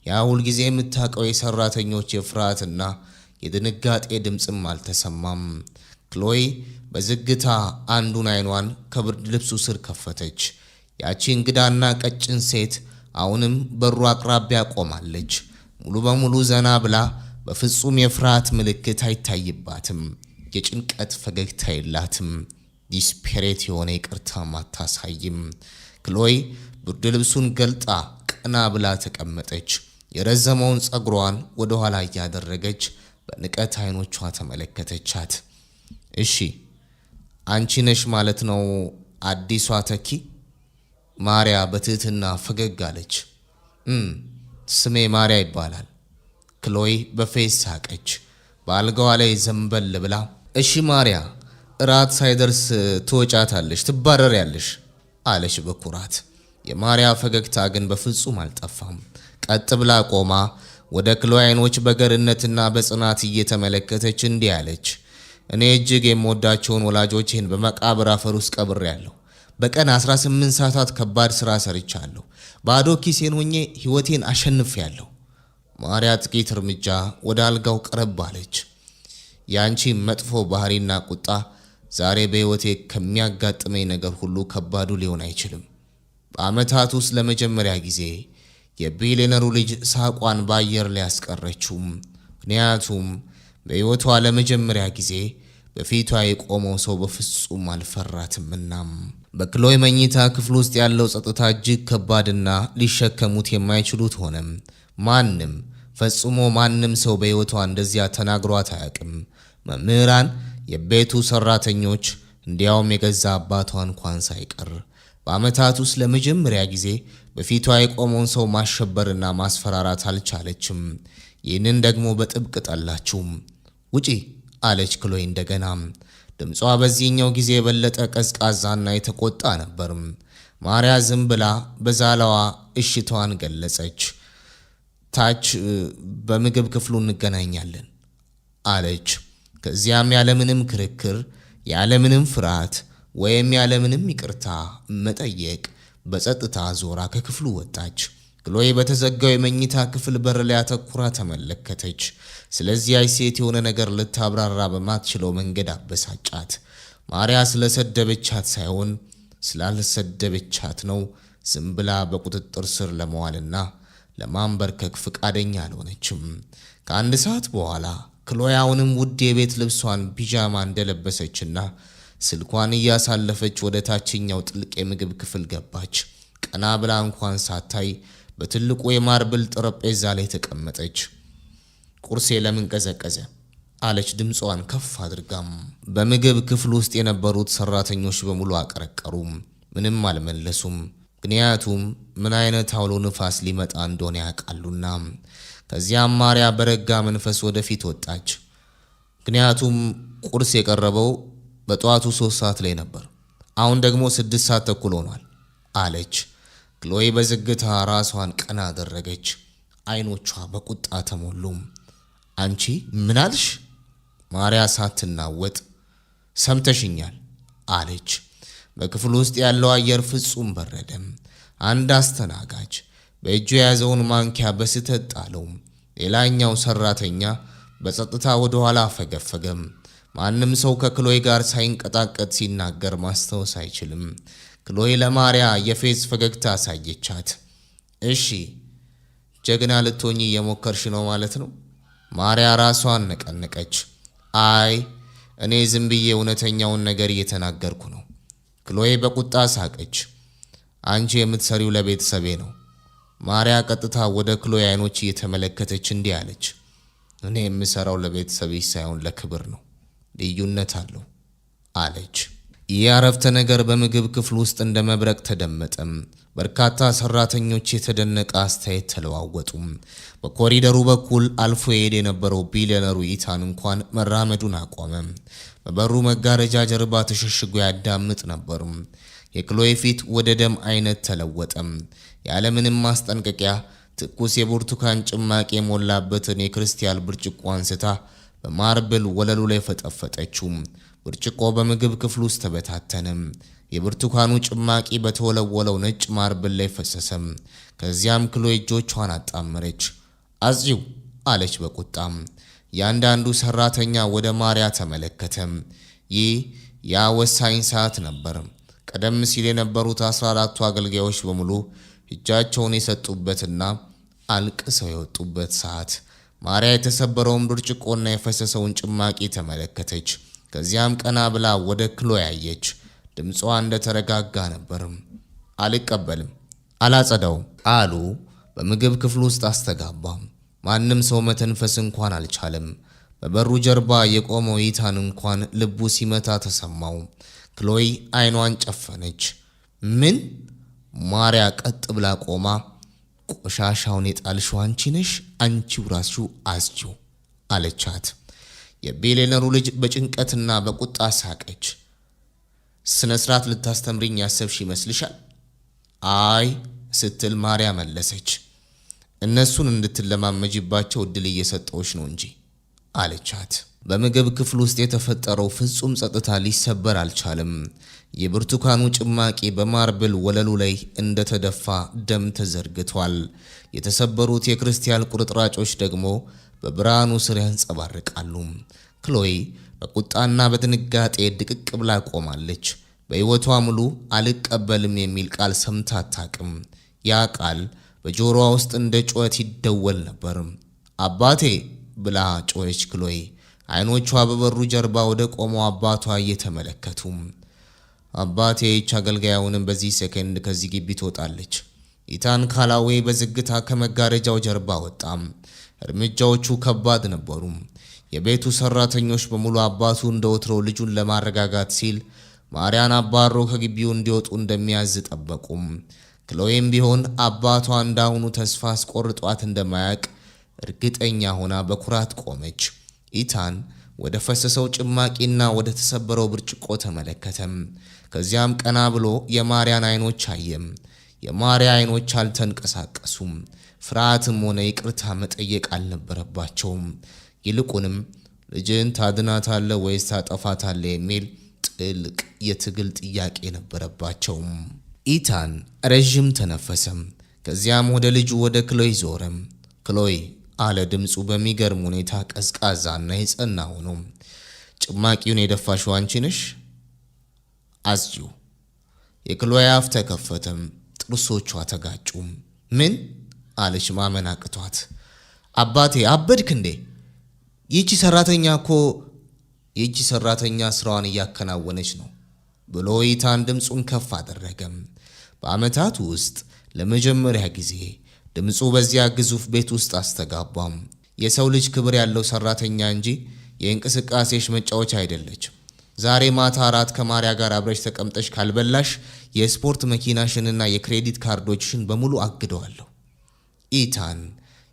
ያ ሁልጊዜ የምታውቀው የሰራተኞች የፍርሃትና የድንጋጤ ድምፅም አልተሰማም። ክሎይ በዝግታ አንዱን አይኗን ከብርድ ልብሱ ስር ከፈተች። ያቺ እንግዳና ቀጭን ሴት አሁንም በሩ አቅራቢያ ቆማለች። ሙሉ በሙሉ ዘና ብላ በፍጹም የፍርሃት ምልክት አይታይባትም። የጭንቀት ፈገግታ የላትም። Desperate የሆነ ይቅርታም አታሳይም። ክሎይ ብርድ ልብሱን ገልጣ ቀና ብላ ተቀመጠች። የረዘመውን ጸጉሯን ወደ ኋላ እያደረገች በንቀት አይኖቿ ተመለከተቻት። እሺ፣ አንቺ ነሽ ማለት ነው አዲሷ ተኪ? ማሪያ በትህትና ፈገግ አለች። ስሜ ማሪያ ይባላል። ክሎይ በፌዝ ሳቀች። በአልጋዋ ላይ ዘንበል ብላ እሺ ማሪያ፣ እራት ሳይደርስ ትወጫታለሽ፣ ትባረሪያለሽ አለች በኩራት። የማሪያ ፈገግታ ግን በፍጹም አልጠፋም። ቀጥ ብላ ቆማ ወደ ክሎይ አይኖች በገርነትና በጽናት እየተመለከተች እንዲህ አለች። እኔ እጅግ የምወዳቸውን ወላጆቼን በመቃብር አፈር ውስጥ ቀብሬያለሁ። በቀን 18 ሰዓታት ከባድ ሥራ ሰርቻለሁ። ባዶ ኪሴን ሆኜ ሕይወቴን አሸንፌያለሁ። ማርያ ጥቂት እርምጃ ወደ አልጋው ቀረብ አለች። የአንቺ መጥፎ ባህሪና ቁጣ ዛሬ በሕይወቴ ከሚያጋጥመኝ ነገር ሁሉ ከባዱ ሊሆን አይችልም። በዓመታት ውስጥ ለመጀመሪያ ጊዜ የቢሊዮነሩ ልጅ ሳቋን በአየር ላይ ያስቀረችው። ምክንያቱም በሕይወቷ ለመጀመሪያ ጊዜ በፊቷ የቆመው ሰው በፍጹም አልፈራትምና። በክሎይ መኝታ ክፍል ውስጥ ያለው ጸጥታ እጅግ ከባድና ሊሸከሙት የማይችሉት ሆነም። ማንም፣ ፈጽሞ ማንም ሰው በሕይወቷ እንደዚያ ተናግሯት አያውቅም። መምህራን፣ የቤቱ ሰራተኞች፣ እንዲያውም የገዛ አባቷ እንኳን ሳይቀር። በዓመታት ውስጥ ለመጀመሪያ ጊዜ በፊቷ የቆመውን ሰው ማሸበርና ማስፈራራት አልቻለችም። ይህንን ደግሞ በጥብቅ ጠላችው። ውጪ አለች ክሎይ እንደገና። ድምጿ በዚህኛው ጊዜ የበለጠ ቀዝቃዛና የተቆጣ ነበር። ማርያ ዝም ብላ በዛላዋ እሽታዋን ገለጸች። ታች በምግብ ክፍሉ እንገናኛለን አለች። ከዚያም ያለምንም ክርክር፣ ያለምንም ፍርሃት ወይም ያለምንም ይቅርታ መጠየቅ በጸጥታ ዞራ ከክፍሉ ወጣች። ክሎይ በተዘጋው የመኝታ ክፍል በር ላይ አተኩራ ተመለከተች። ስለዚያች ሴት የሆነ ነገር ልታብራራ በማትችለው መንገድ አበሳጫት። ማርያ ስለሰደበቻት ሳይሆን ስላልሰደበቻት ነው ዝም ብላ በቁጥጥር ስር ለመዋልና ለማንበርከክ ፈቃደኛ አልሆነችም። ከአንድ ሰዓት በኋላ ክሎይ አሁንም ውድ የቤት ልብሷን ፒጃማ እንደለበሰችና ስልኳን እያሳለፈች ወደ ታችኛው ጥልቅ የምግብ ክፍል ገባች። ቀና ብላ እንኳን ሳታይ በትልቁ የ marble ጠረጴዛ ላይ ተቀመጠች። ቁርሴ ለምን ቀዘቀዘ? አለች ድምጿን ከፍ አድርጋም። በምግብ ክፍል ውስጥ የነበሩት ሰራተኞች በሙሉ አቀረቀሩ። ምንም አልመለሱም። ምክንያቱም ምን አይነት አውሎ ንፋስ ሊመጣ እንደሆነ ያውቃሉና። ከዚያም ማርያ በረጋ መንፈስ ወደፊት ወጣች። ምክንያቱም ቁርስ የቀረበው በጠዋቱ 3 ሰዓት ላይ ነበር። አሁን ደግሞ 6 ሰዓት ተኩል ሆኗል አለች። ክሎይ በዝግታ ራሷን ቀና አደረገች። አይኖቿ በቁጣ ተሞሉ። አንቺ ምን አልሽ? ማርያ ሳትናወጥ ሰምተሽኛል አለች። በክፍሉ ውስጥ ያለው አየር ፍጹም በረደም። አንድ አስተናጋጅ በእጁ የያዘውን ማንኪያ በስህተት ጣለው። ሌላኛው ሰራተኛ በጸጥታ ወደ ኋላ አፈገፈገም። ማንም ሰው ከክሎይ ጋር ሳይንቀጣቀጥ ሲናገር ማስታወስ አይችልም። ክሎይ ለማርያ የፌዝ ፈገግታ አሳየቻት። እሺ፣ ጀግና ልትሆኚ እየሞከርሽ ነው ማለት ነው? ማርያ ራሷን ነቀነቀች። አይ፣ እኔ ዝም ብዬ እውነተኛውን ነገር እየተናገርኩ ነው። ክሎይ በቁጣ ሳቀች። አንቺ የምትሰሪው ለቤተሰቤ ነው። ማርያ ቀጥታ ወደ ክሎይ አይኖች እየተመለከተች እንዲህ አለች። እኔ የምሰራው ለቤተሰብሽ ሳይሆን ለክብር ነው። ልዩነት አለው አለች። ይህ አረፍተ ነገር በምግብ ክፍል ውስጥ እንደ መብረቅ ተደመጠም። በርካታ ሰራተኞች የተደነቀ አስተያየት ተለዋወጡ። በኮሪደሩ በኩል አልፎ ይሄድ የነበረው ቢሊዮነሩ ኢታን እንኳን መራመዱን አቆመ። በበሩ መጋረጃ ጀርባ ተሸሽጎ ያዳምጥ ነበር። የክሎይ ፊት ወደ ደም አይነት ተለወጠ። ያለምንም ማስጠንቀቂያ ትኩስ የብርቱካን ጭማቂ የሞላበትን የክርስቲያል ብርጭቆ አንስታ በ marble ወለሉ ላይ ፈጠፈጠችው። ብርጭቆ በምግብ ክፍል ውስጥ ተበታተነ። የብርቱካኑ ጭማቂ በተወለወለው ነጭ marble ላይ ፈሰሰም። ከዚያም ክሎይ እጆቿን አጣመረች። አጽጂው አለች በቁጣም። እያንዳንዱ ሰራተኛ ወደ ማርያ ተመለከተ። ይህ ያ ወሳኝ ሰዓት ነበር። ቀደም ሲል የነበሩት 14ቱ አገልጋዮች በሙሉ እጃቸውን የሰጡበትና አልቅሰው የወጡበት ሰዓት። ማሪያ የተሰበረውን ብርጭቆና የፈሰሰውን ጭማቂ ተመለከተች። ከዚያም ቀና ብላ ወደ ክሎይ አየች። ድምጿ እንደተረጋጋ ነበር። አልቀበልም፣ አላጸዳውም። ቃሉ በምግብ ክፍል ውስጥ አስተጋባ። ማንም ሰው መተንፈስ እንኳን አልቻለም። በበሩ ጀርባ የቆመው ኢታን እንኳን ልቡ ሲመታ ተሰማው። ክሎይ አይኗን ጨፈነች። ምን? ማሪያ ቀጥ ብላ ቆማ ቆሻሻውን የጣልሽው አንቺ ነሽ፣ አንቺው ራስሽው አጽጂው አለቻት። የቢሊየነሩ ልጅ በጭንቀትና በቁጣ ሳቀች። ስነ ስርዓት ልታስተምሪኝ ያሰብሽ ይመስልሻል? አይ ስትል ማሪያ መለሰች። እነሱን እንድትለማመጂባቸው እድል እየሰጠሁሽ ነው እንጂ አለቻት። በምግብ ክፍል ውስጥ የተፈጠረው ፍጹም ጸጥታ ሊሰበር አልቻለም። የብርቱካኑ ጭማቂ በ marble ወለሉ ላይ እንደተደፋ ደም ተዘርግቷል። የተሰበሩት የክርስቲያል ቁርጥራጮች ደግሞ በብርሃኑ ስር ያንጸባርቃሉ። ክሎይ በቁጣና በድንጋጤ ድቅቅ ብላ ቆማለች። በሕይወቷ ሙሉ አልቀበልም የሚል ቃል ሰምታ አታውቅም። ያ ቃል በጆሮዋ ውስጥ እንደ ጩኸት ይደወል ነበር። አባቴ ብላ ጮኸች ክሎይ፣ አይኖቿ በበሩ ጀርባ ወደ ቆመው አባቷ እየተመለከቱ። አባቴ፣ ይህች አገልጋይ አሁንም በዚህ ሰከንድ ከዚህ ግቢ ትወጣለች። ኢታን ካላዌ በዝግታ ከመጋረጃው ጀርባ ወጣም። እርምጃዎቹ ከባድ ነበሩ። የቤቱ ሰራተኞች በሙሉ አባቱ እንደ ወትሮው ልጁን ለማረጋጋት ሲል ማርያን አባሮ ከግቢው እንዲወጡ እንደሚያዝ ጠበቁም። ክሎይም ቢሆን አባቷ እንዳሁኑ ተስፋ አስቆርጧት እንደማያውቅ እርግጠኛ ሆና በኩራት ቆመች። ኢታን ወደ ፈሰሰው ጭማቂና ወደ ተሰበረው ብርጭቆ ተመለከተም። ከዚያም ቀና ብሎ የማርያን አይኖች አየም። የማርያ አይኖች አልተንቀሳቀሱም። ፍርሃትም ሆነ ይቅርታ መጠየቅ አልነበረባቸውም። ይልቁንም ልጅን ታድናታለህ ወይስ ታጠፋታለህ የሚል ጥልቅ የትግል ጥያቄ ነበረባቸው። ኢታን ረዥም ተነፈሰም። ከዚያም ወደ ልጁ ወደ ክሎይ ዞረም። ክሎይ አለ ድምፁ በሚገርም ሁኔታ ቀዝቃዛና የጸና ሆኖ፣ ጭማቂውን የደፋሽው አንቺ ነሽ? አጽጂው። የክሎይ አፍ ተከፈተም፣ ጥርሶቿ ተጋጩ። ምን አለች ማመን አቅቷት። አባቴ፣ አበድክ እንዴ? ይህቺ ሰራተኛ እኮ ይህቺ ሰራተኛ ስራዋን እያከናወነች ነው ብሎ ኢታን ድምፁን ከፍ አደረገም። በዓመታት ውስጥ ለመጀመሪያ ጊዜ ድምፁ በዚያ ግዙፍ ቤት ውስጥ አስተጋባም። የሰው ልጅ ክብር ያለው ሰራተኛ እንጂ የእንቅስቃሴሽ መጫወቻ አይደለችም። ዛሬ ማታ እራት ከማሪያ ጋር አብረሽ ተቀምጠሽ ካልበላሽ የስፖርት መኪናሽንና የክሬዲት ካርዶችሽን በሙሉ አግደዋለሁ። ኢታን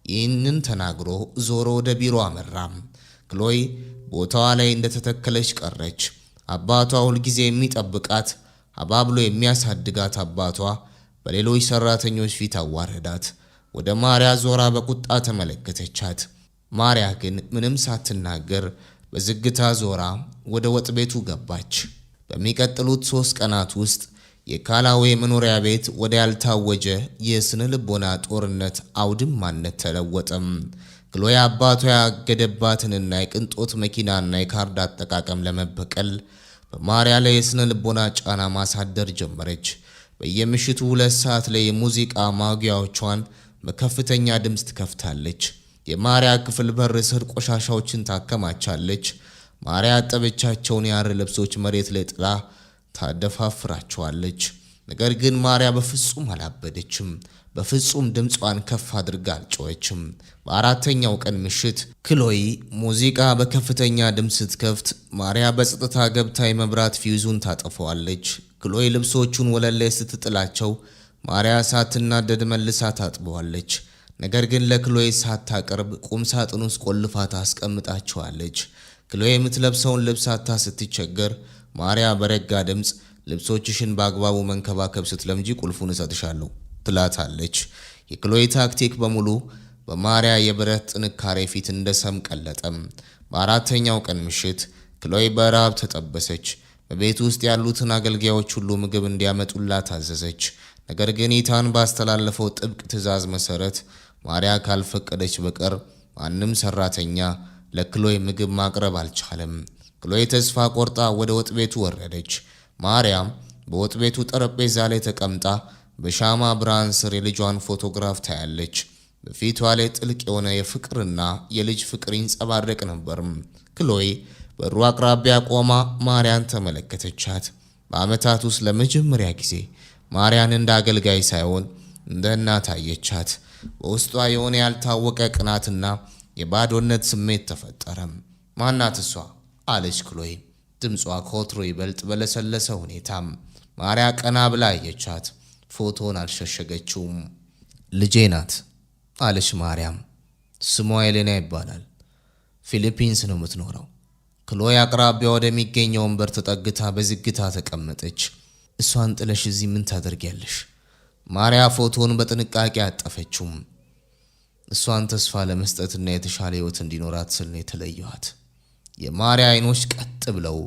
ይህንን ተናግሮ ዞሮ ወደ ቢሮ አመራም። ክሎይ ቦታዋ ላይ እንደተተከለች ቀረች። አባቷ ሁልጊዜ የሚጠብቃት፣ አባብሎ የሚያሳድጋት አባቷ በሌሎች ሰራተኞች ፊት አዋረዳት። ወደ ማሪያ ዞራ በቁጣ ተመለከተቻት። ማሪያ ግን ምንም ሳትናገር በዝግታ ዞራ ወደ ወጥ ቤቱ ገባች። በሚቀጥሉት 3 ቀናት ውስጥ የካላዌ መኖሪያ ቤት ወደ ያልታወጀ የስነ ልቦና ጦርነት አውድማነት ተለወጠም። ክሎይ አባቷ ያገደባትንና የቅንጦት መኪናና የካርድ አጠቃቀም ለመበቀል በማሪያ ላይ የስነ ልቦና ጫና ማሳደር ጀመረች። በየምሽቱ 2 ሰዓት ላይ የሙዚቃ ማጉያዎቿን በከፍተኛ ድምፅ ትከፍታለች። የማሪያ ክፍል በር ስር ቆሻሻዎችን ታከማቻለች። ማሪያ ያጠበቻቸውን የሐር ልብሶች መሬት ላይ ጥላ ታደፋፍራቸዋለች። ነገር ግን ማሪያ በፍጹም አላበደችም። በፍጹም ድምጿን ከፍ አድርጋ አልጮኸችም። በአራተኛው ቀን ምሽት ክሎይ ሙዚቃ በከፍተኛ ድምፅ ስትከፍት ማሪያ በጸጥታ ገብታ የመብራት ፊውዙን ታጠፈዋለች። ክሎይ ልብሶቹን ወለል ላይ ስትጥላቸው ማሪያ ሳትናደድ መልሳ ታጥበዋለች። ነገር ግን ለክሎይ ሳታቀርብ ቁም ሳጥን ውስጥ ቆልፋ ታስቀምጣቸዋለች። ክሎይ የምትለብሰውን ልብስ አጥታ ስትቸገር ማሪያ በረጋ ድምፅ ልብሶችሽን በአግባቡ መንከባከብ ስትለምጂ ቁልፉን እሰጥሻለሁ ትላታለች። የክሎይ ታክቲክ በሙሉ በማሪያ የብረት ጥንካሬ ፊት እንደ ሰም ቀለጠም። በአራተኛው ቀን ምሽት ክሎይ በረሃብ ተጠበሰች። በቤት ውስጥ ያሉትን አገልጋዮች ሁሉ ምግብ እንዲያመጡላት አዘዘች። ነገር ግን ኢታን ባስተላለፈው ጥብቅ ትዕዛዝ መሰረት ማሪያ ካልፈቀደች በቀር ማንም ሰራተኛ ለክሎይ ምግብ ማቅረብ አልቻለም። ክሎይ ተስፋ ቆርጣ ወደ ወጥ ቤቱ ወረደች። ማርያም በወጥ ቤቱ ጠረጴዛ ላይ ተቀምጣ በሻማ ብርሃን ስር የልጇን ፎቶግራፍ ታያለች። በፊቷ ላይ ጥልቅ የሆነ የፍቅርና የልጅ ፍቅር ይንጸባረቅ ነበር። ክሎይ በሩ አቅራቢያ ቆማ ማርያን ተመለከተቻት። በዓመታት ውስጥ ለመጀመሪያ ጊዜ ማርያን እንደ አገልጋይ ሳይሆን እንደ እናት አየቻት። በውስጧ የሆነ ያልታወቀ ቅናትና የባዶነት ስሜት ተፈጠረ። ማናት እሷ? አለች ክሎይ፣ ድምጿ ከወትሮ ይበልጥ በለሰለሰ ሁኔታ። ማርያ ቀና ብላ አየቻት። ፎቶን አልሸሸገችውም። ልጄ ናት አለች ማርያም። ስሟ ኤሌና ይባላል። ፊሊፒንስ ነው የምትኖረው። ክሎይ አቅራቢያ ወደሚገኘው ወንበር ተጠግታ በዝግታ ተቀመጠች። እሷን ጥለሽ እዚህ ምን ታደርጊያለሽ? ማርያ ፎቶውን በጥንቃቄ አጠፈችውም። እሷን ተስፋ ለመስጠትና የተሻለ ሕይወት እንዲኖራት ስል ነው የተለየኋት። የማርያ አይኖች ቀጥ ብለው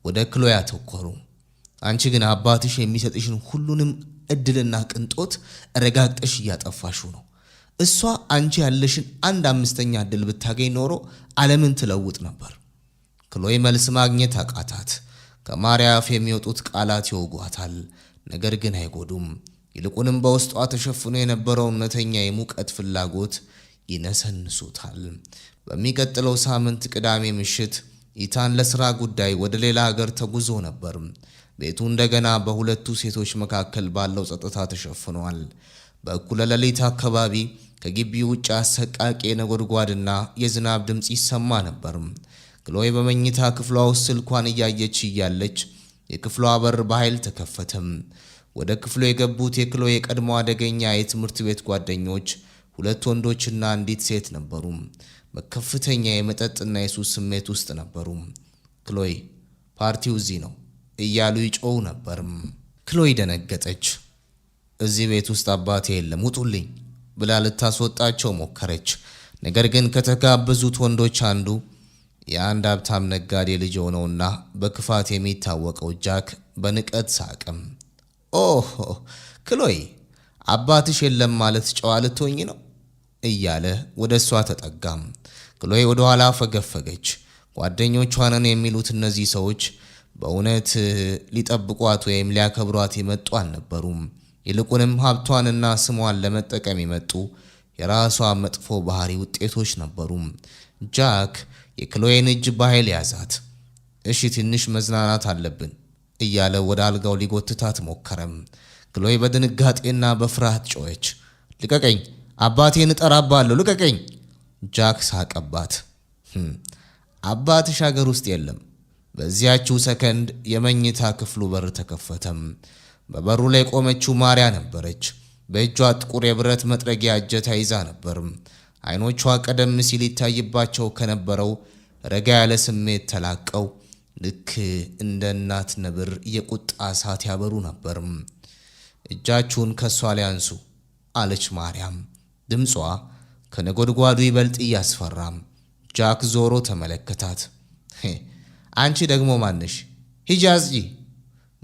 ወደ ክሎይ አተኮሩ። አንቺ ግን አባትሽ የሚሰጥሽን ሁሉንም እድልና ቅንጦት ረጋግጠሽ እያጠፋሽው ነው። እሷ አንቺ ያለሽን አንድ አምስተኛ እድል ብታገኝ ኖሮ ዓለምን ትለውጥ ነበር። ክሎይ መልስ ማግኘት አቃታት። ከማርያ አፍ የሚወጡት ቃላት ይወጓታል፣ ነገር ግን አይጎዱም። ይልቁንም በውስጧ ተሸፍኖ የነበረው እውነተኛ የሙቀት ፍላጎት ይነሰንሱታል። በሚቀጥለው ሳምንት ቅዳሜ ምሽት ኢታን ለስራ ጉዳይ ወደ ሌላ ሀገር ተጉዞ ነበር። ቤቱ እንደገና በሁለቱ ሴቶች መካከል ባለው ጸጥታ ተሸፍኗል። በእኩለ ሌሊት አካባቢ ከግቢ ውጭ አሰቃቂ የነጎድጓድና የዝናብ ድምፅ ይሰማ ነበር። ክሎይ በመኝታ ክፍሏ ውስጥ ስልኳን እያየች እያለች የክፍሏ በር በኃይል ተከፈተም። ወደ ክፍሉ የገቡት የክሎይ የቀድሞ አደገኛ የትምህርት ቤት ጓደኞች ሁለት ወንዶችና አንዲት ሴት ነበሩ። በከፍተኛ የመጠጥና የሱስ ስሜት ውስጥ ነበሩ። ክሎይ፣ ፓርቲው እዚህ ነው እያሉ ይጮው ነበር። ክሎይ ደነገጠች። እዚህ ቤት ውስጥ አባቴ የለም፣ ውጡልኝ ብላ ልታስወጣቸው ሞከረች። ነገር ግን ከተጋበዙት ወንዶች አንዱ የአንድ ሀብታም ነጋዴ ልጅ የሆነውና በክፋት የሚታወቀው ጃክ በንቀት ሳቅም። ኦህ ክሎይ፣ አባትሽ የለም ማለት ጨዋ ልትሆኝ ነው እያለ ወደ እሷ ተጠጋም። ክሎይ ወደ ኋላ ፈገፈገች። ጓደኞቿ ነን የሚሉት እነዚህ ሰዎች በእውነት ሊጠብቋት ወይም ሊያከብሯት የመጡ አልነበሩም። ይልቁንም ሀብቷንና ስሟን ለመጠቀም የመጡ የራሷ መጥፎ ባህሪ ውጤቶች ነበሩ። ጃክ የክሎይን እጅ በኃይል ያዛት። እሺ ትንሽ መዝናናት አለብን እያለ ወደ አልጋው ሊጎትታት ሞከረም። ክሎይ በድንጋጤና በፍርሃት ጮኸች። ልቀቀኝ! አባቴን እጠራባለሁ! ልቀቀኝ! ጃክ ሳቀባት። አባትሽ ሀገር ውስጥ የለም። በዚያችው ሰከንድ የመኝታ ክፍሉ በር ተከፈተም። በበሩ ላይ የቆመችው ማርያ ነበረች። በእጇ ጥቁር የብረት መጥረጊያ እጀታ ይዛ ነበር። አይኖቿ ቀደም ሲል ይታይባቸው ከነበረው ረጋ ያለ ስሜት ተላቀው ልክ እንደ እናት ነብር የቁጣ እሳት ያበሩ ነበር። እጃችሁን ከሷ ላይ አንሱ አለች ማርያም፣ ድምጿ ከነጎድጓዱ ይበልጥ እያስፈራም። ጃክ ዞሮ ተመለከታት። አንቺ ደግሞ ማነሽ? ሂጂ አጽጂ።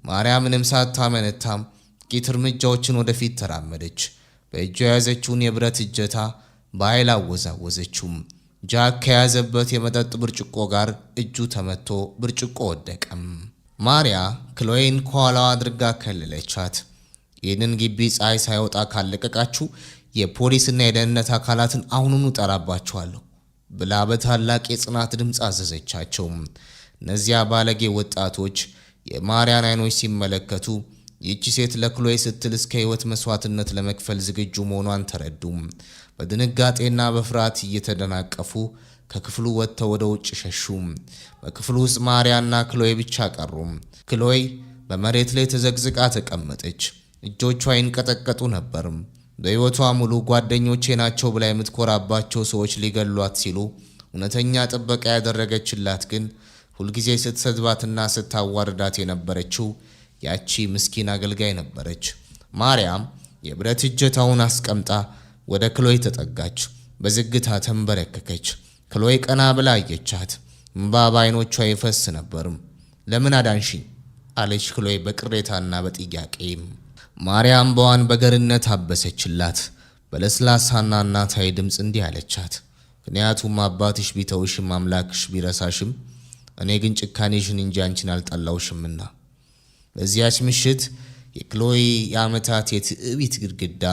ማርያምንም ሳታመነታም ጥቂት እርምጃዎችን ወደፊት ተራመደች። በእጇ የያዘችውን የብረት እጀታ በኃይል አወዛወዘችውም። ጃክ ከያዘበት የመጠጥ ብርጭቆ ጋር እጁ ተመቶ ብርጭቆ ወደቀም። ማርያ ክሎይን ከኋላዋ አድርጋ ከለለቻት። ይህንን ግቢ ፀሐይ ሳይወጣ ካለቀቃችሁ የፖሊስና የደህንነት አካላትን አሁኑኑ እጠራባችኋለሁ ብላ በታላቅ የጽናት ድምፅ አዘዘቻቸው። እነዚያ ባለጌ ወጣቶች የማርያን አይኖች ሲመለከቱ ይህቺ ሴት ለክሎይ ስትል እስከ ሕይወት መስዋዕትነት ለመክፈል ዝግጁ መሆኗን ተረዱ። በድንጋጤና በፍርሃት እየተደናቀፉ ከክፍሉ ወጥተው ወደ ውጭ ሸሹ። በክፍሉ ውስጥ ማርያና ክሎይ ብቻ ቀሩ። ክሎይ በመሬት ላይ ተዘቅዝቃ ተቀመጠች። እጆቿ ይንቀጠቀጡ ነበር። በሕይወቷ ሙሉ ጓደኞቼ ናቸው ብላ የምትኮራባቸው ሰዎች ሊገሏት ሲሉ እውነተኛ ጥበቃ ያደረገችላት ግን ሁልጊዜ ስትሰድባትና ስታዋርዳት የነበረችው ያቺ ምስኪን አገልጋይ ነበረች። ማርያም የብረት እጀታውን አስቀምጣ ወደ ክሎይ ተጠጋች። በዝግታ ተንበረከከች። ክሎይ ቀና ብላ አየቻት። እምባ በዓይኖቿ ይፈስ ነበር። ለምን አዳንሽኝ? አለች ክሎይ በቅሬታና በጥያቄ። ማርያም እንባዋን በገርነት አበሰችላት። በለስላሳና እናታዊ ድምፅ እንዲህ አለቻት፣ ምክንያቱም አባትሽ ቢተውሽም አምላክሽ ቢረሳሽም እኔ ግን ጭካኔሽን እንጂ አንቺን አልጠላውሽምና። በዚያች ምሽት የክሎይ የዓመታት የትዕቢት ግድግዳ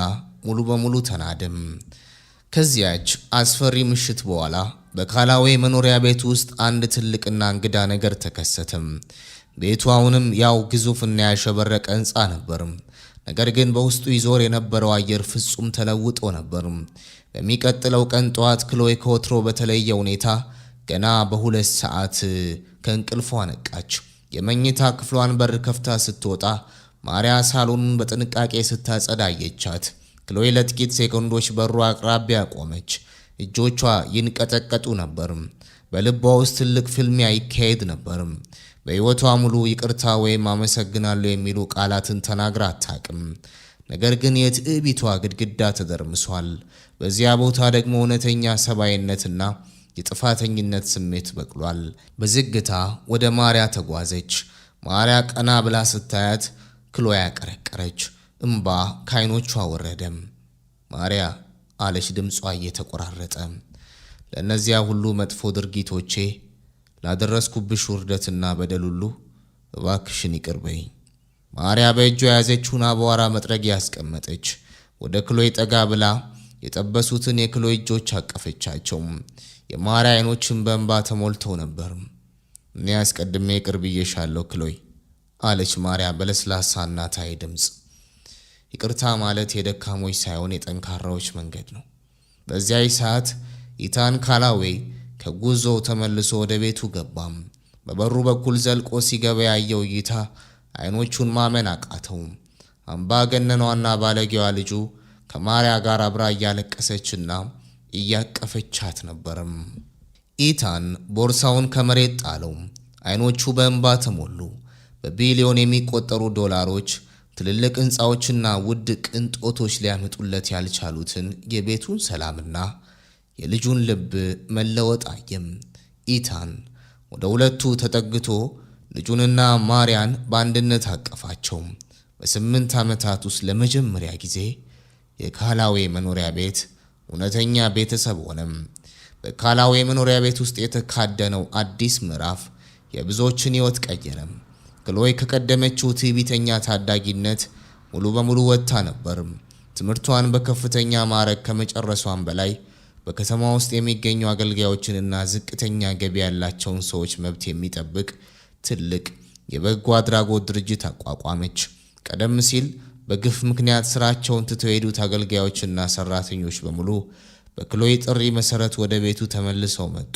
ሙሉ በሙሉ ተናደም። ከዚያች አስፈሪ ምሽት በኋላ በካላዌ መኖሪያ ቤት ውስጥ አንድ ትልቅና እንግዳ ነገር ተከሰተም። ቤቱ አሁንም ያው ግዙፍና ያሸበረቀ ሕንፃ ነበር። ነገር ግን በውስጡ ይዞር የነበረው አየር ፍጹም ተለውጦ ነበር። በሚቀጥለው ቀን ጠዋት ክሎይ ከወትሮ በተለየ ሁኔታ ገና በ2 ሰዓት ከእንቅልፏ ነቃች። የመኝታ ክፍሏን በር ከፍታ ስትወጣ ማሪያ ሳሎኑን በጥንቃቄ ስታጸዳ አየቻት። ክሎይ ለጥቂት ሴኮንዶች በሩ አቅራቢያ ቆመች። እጆቿ ይንቀጠቀጡ ነበር። በልቧ ውስጥ ትልቅ ፍልሚያ ይካሄድ ነበር። በሕይወቷ ሙሉ ይቅርታ ወይም አመሰግናለሁ የሚሉ ቃላትን ተናግራ አታውቅም። ነገር ግን የትዕቢቷ ግድግዳ ተደርምሷል። በዚያ ቦታ ደግሞ እውነተኛ ሰብአዊነትና የጥፋተኝነት ስሜት በቅሏል። በዝግታ ወደ ማሪያ ተጓዘች። ማሪያ ቀና ብላ ስታያት ክሎይ አቀረቀረች። እምባ ከዓይኖቿ ወረደም። "ማሪያ፣" አለች ድምጿ እየተቆራረጠ፣ "ለእነዚያ ሁሉ መጥፎ ድርጊቶቼ፣ ላደረስኩብሽ ውርደትና በደል ሁሉ እባክሽን ይቅር በይኝ።" ማሪያ በእጇ የያዘችውን አቧራ መጥረጊያ አስቀመጠች። ወደ ክሎይ ጠጋ ብላ የጠበሱትን የክሎይ እጆች አቀፈቻቸው። የማሪያ ዓይኖችን በእንባ ተሞልተው ነበር። "እኔ አስቀድሜ ይቅር ብዬሻለሁ ክሎይ፣" አለች ማሪያ በለስላሳ እናታዊ ድምፅ። "ይቅርታ ማለት የደካሞች ሳይሆን የጠንካራዎች መንገድ ነው።" በዚያች ሰዓት ኢታን ካላዌይ ከጉዞው ተመልሶ ወደ ቤቱ ገባም። በበሩ በኩል ዘልቆ ሲገባ ያየው እይታ አይኖቹን ማመን አቃተው። አምባገነኗና ባለጌዋ ልጁ ከማሪያ ጋር አብራ እያለቀሰችና እያቀፈቻት ነበርም። ኢታን ቦርሳውን ከመሬት ጣለው። አይኖቹ በእንባ ተሞሉ። በቢሊዮን የሚቆጠሩ ዶላሮች፣ ትልልቅ ሕንፃዎችና ውድ ቅንጦቶች ሊያመጡለት ያልቻሉትን የቤቱን ሰላምና የልጁን ልብ መለወጥ አየም። ኢታን ወደ ሁለቱ ተጠግቶ ልጁንና ማርያን በአንድነት አቀፋቸው። በ8 ዓመታት ውስጥ ለመጀመሪያ ጊዜ የካላዌ መኖሪያ ቤት እውነተኛ ቤተሰብ ሆነም። በካላዌ መኖሪያ ቤት ውስጥ የተካደነው አዲስ ምዕራፍ የብዙዎችን ሕይወት ቀየረም። ክሎይ ከቀደመችው ትዕቢተኛ ታዳጊነት ሙሉ በሙሉ ወጥታ ነበር። ትምህርቷን በከፍተኛ ማዕረግ ከመጨረሷም በላይ በከተማ ውስጥ የሚገኙ አገልጋዮችንና ዝቅተኛ ገቢ ያላቸውን ሰዎች መብት የሚጠብቅ ትልቅ የበጎ አድራጎት ድርጅት አቋቋመች። ቀደም ሲል በግፍ ምክንያት ስራቸውን ትተው የሄዱት አገልጋዮችና ሰራተኞች በሙሉ በክሎይ ጥሪ መሰረት ወደ ቤቱ ተመልሰው መጡ።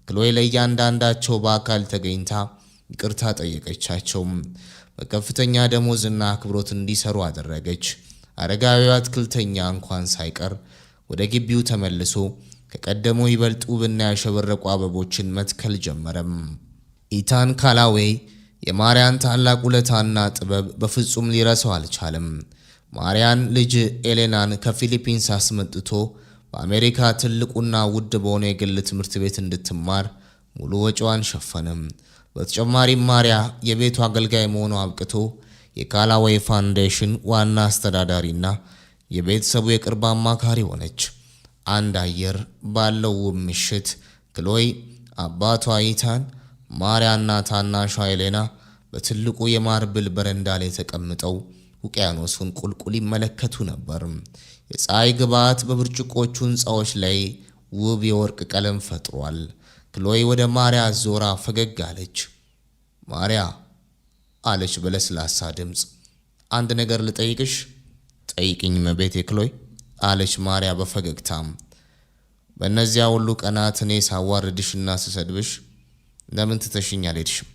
ክሎይ ለእያንዳንዳቸው በአካል ተገኝታ ይቅርታ ጠየቀቻቸው። በከፍተኛ ደሞዝና አክብሮት እንዲሰሩ አደረገች። አረጋዊው አትክልተኛ እንኳን ሳይቀር ወደ ግቢው ተመልሶ ከቀደመው ይበልጥ ውብና ያሸበረቁ አበቦችን መትከል ጀመረም። ኢታን ካላዌይ የማርያን ታላቅ ውለታና ጥበብ በፍጹም ሊረሳው አልቻለም። ማርያን ልጅ ኤሌናን ከፊሊፒንስ አስመጥቶ በአሜሪካ ትልቁና ውድ በሆነ የግል ትምህርት ቤት እንድትማር ሙሉ ወጪዋን ሸፈነም። በተጨማሪም ማሪያ የቤቱ አገልጋይ መሆኗ አብቅቶ የካላዌይ ፋውንዴሽን ዋና አስተዳዳሪና የቤተሰቡ የቅርብ አማካሪ ሆነች። አንድ አየር ባለው ውብ ምሽት ክሎይ፣ አባቷ ኢታን፣ ማሪያና ታናሿ ኤሌና በትልቁ የ marble በረንዳ ላይ ተቀምጠው ውቅያኖሱን ቁልቁል ይመለከቱ ነበር። የፀሐይ ግባት በብርጭቆቹ ሕንፃዎች ላይ ውብ የወርቅ ቀለም ፈጥሯል። ክሎይ ወደ ማሪያ ዞራ ፈገግ አለች። "ማሪያ፣" አለች በለስላሳ ድምፅ፣ "አንድ ነገር ልጠይቅሽ።" "ጠይቂኝ እመቤቴ ክሎይ፣" አለች ማሪያ በፈገግታም። "በእነዚያ ሁሉ ቀናት እኔ ሳዋርድሽና ስሰድብሽ ለምን ትተሽኝ አልሄድሽም?"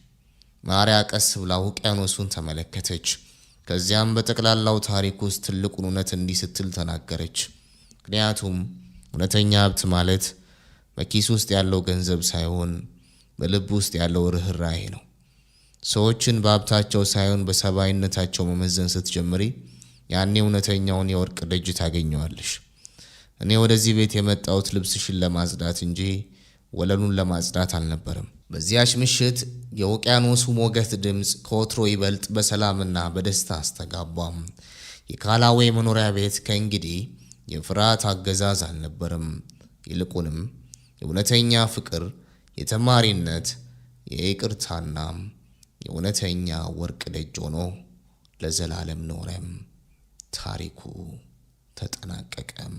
ማሪያ ቀስ ብላ ውቅያኖሱን ተመለከተች። ከዚያም በጠቅላላው ታሪክ ውስጥ ትልቁን እውነት እንዲህ ስትል ተናገረች። "ምክንያቱም እውነተኛ ሀብት ማለት በኪስ ውስጥ ያለው ገንዘብ ሳይሆን በልብ ውስጥ ያለው ርኅራሄ ነው። ሰዎችን በሀብታቸው ሳይሆን በሰብአዊነታቸው መመዘን ስትጀምሪ ያኔ እውነተኛውን የወርቅ ደጅ ታገኘዋለሽ። እኔ ወደዚህ ቤት የመጣሁት ልብስሽን ለማጽዳት እንጂ ወለሉን ለማጽዳት አልነበረም።" በዚያች ምሽት የውቅያኖሱ ሞገድ ድምፅ ከወትሮ ይበልጥ በሰላምና በደስታ አስተጋባም። የካላዌ መኖሪያ ቤት ከእንግዲህ የፍርሃት አገዛዝ አልነበረም። ይልቁንም የእውነተኛ ፍቅር፣ የተማሪነት፣ የይቅርታና የእውነተኛ ወርቅ ደጅ ሆኖ ለዘላለም ኖረም። ታሪኩ ተጠናቀቀም።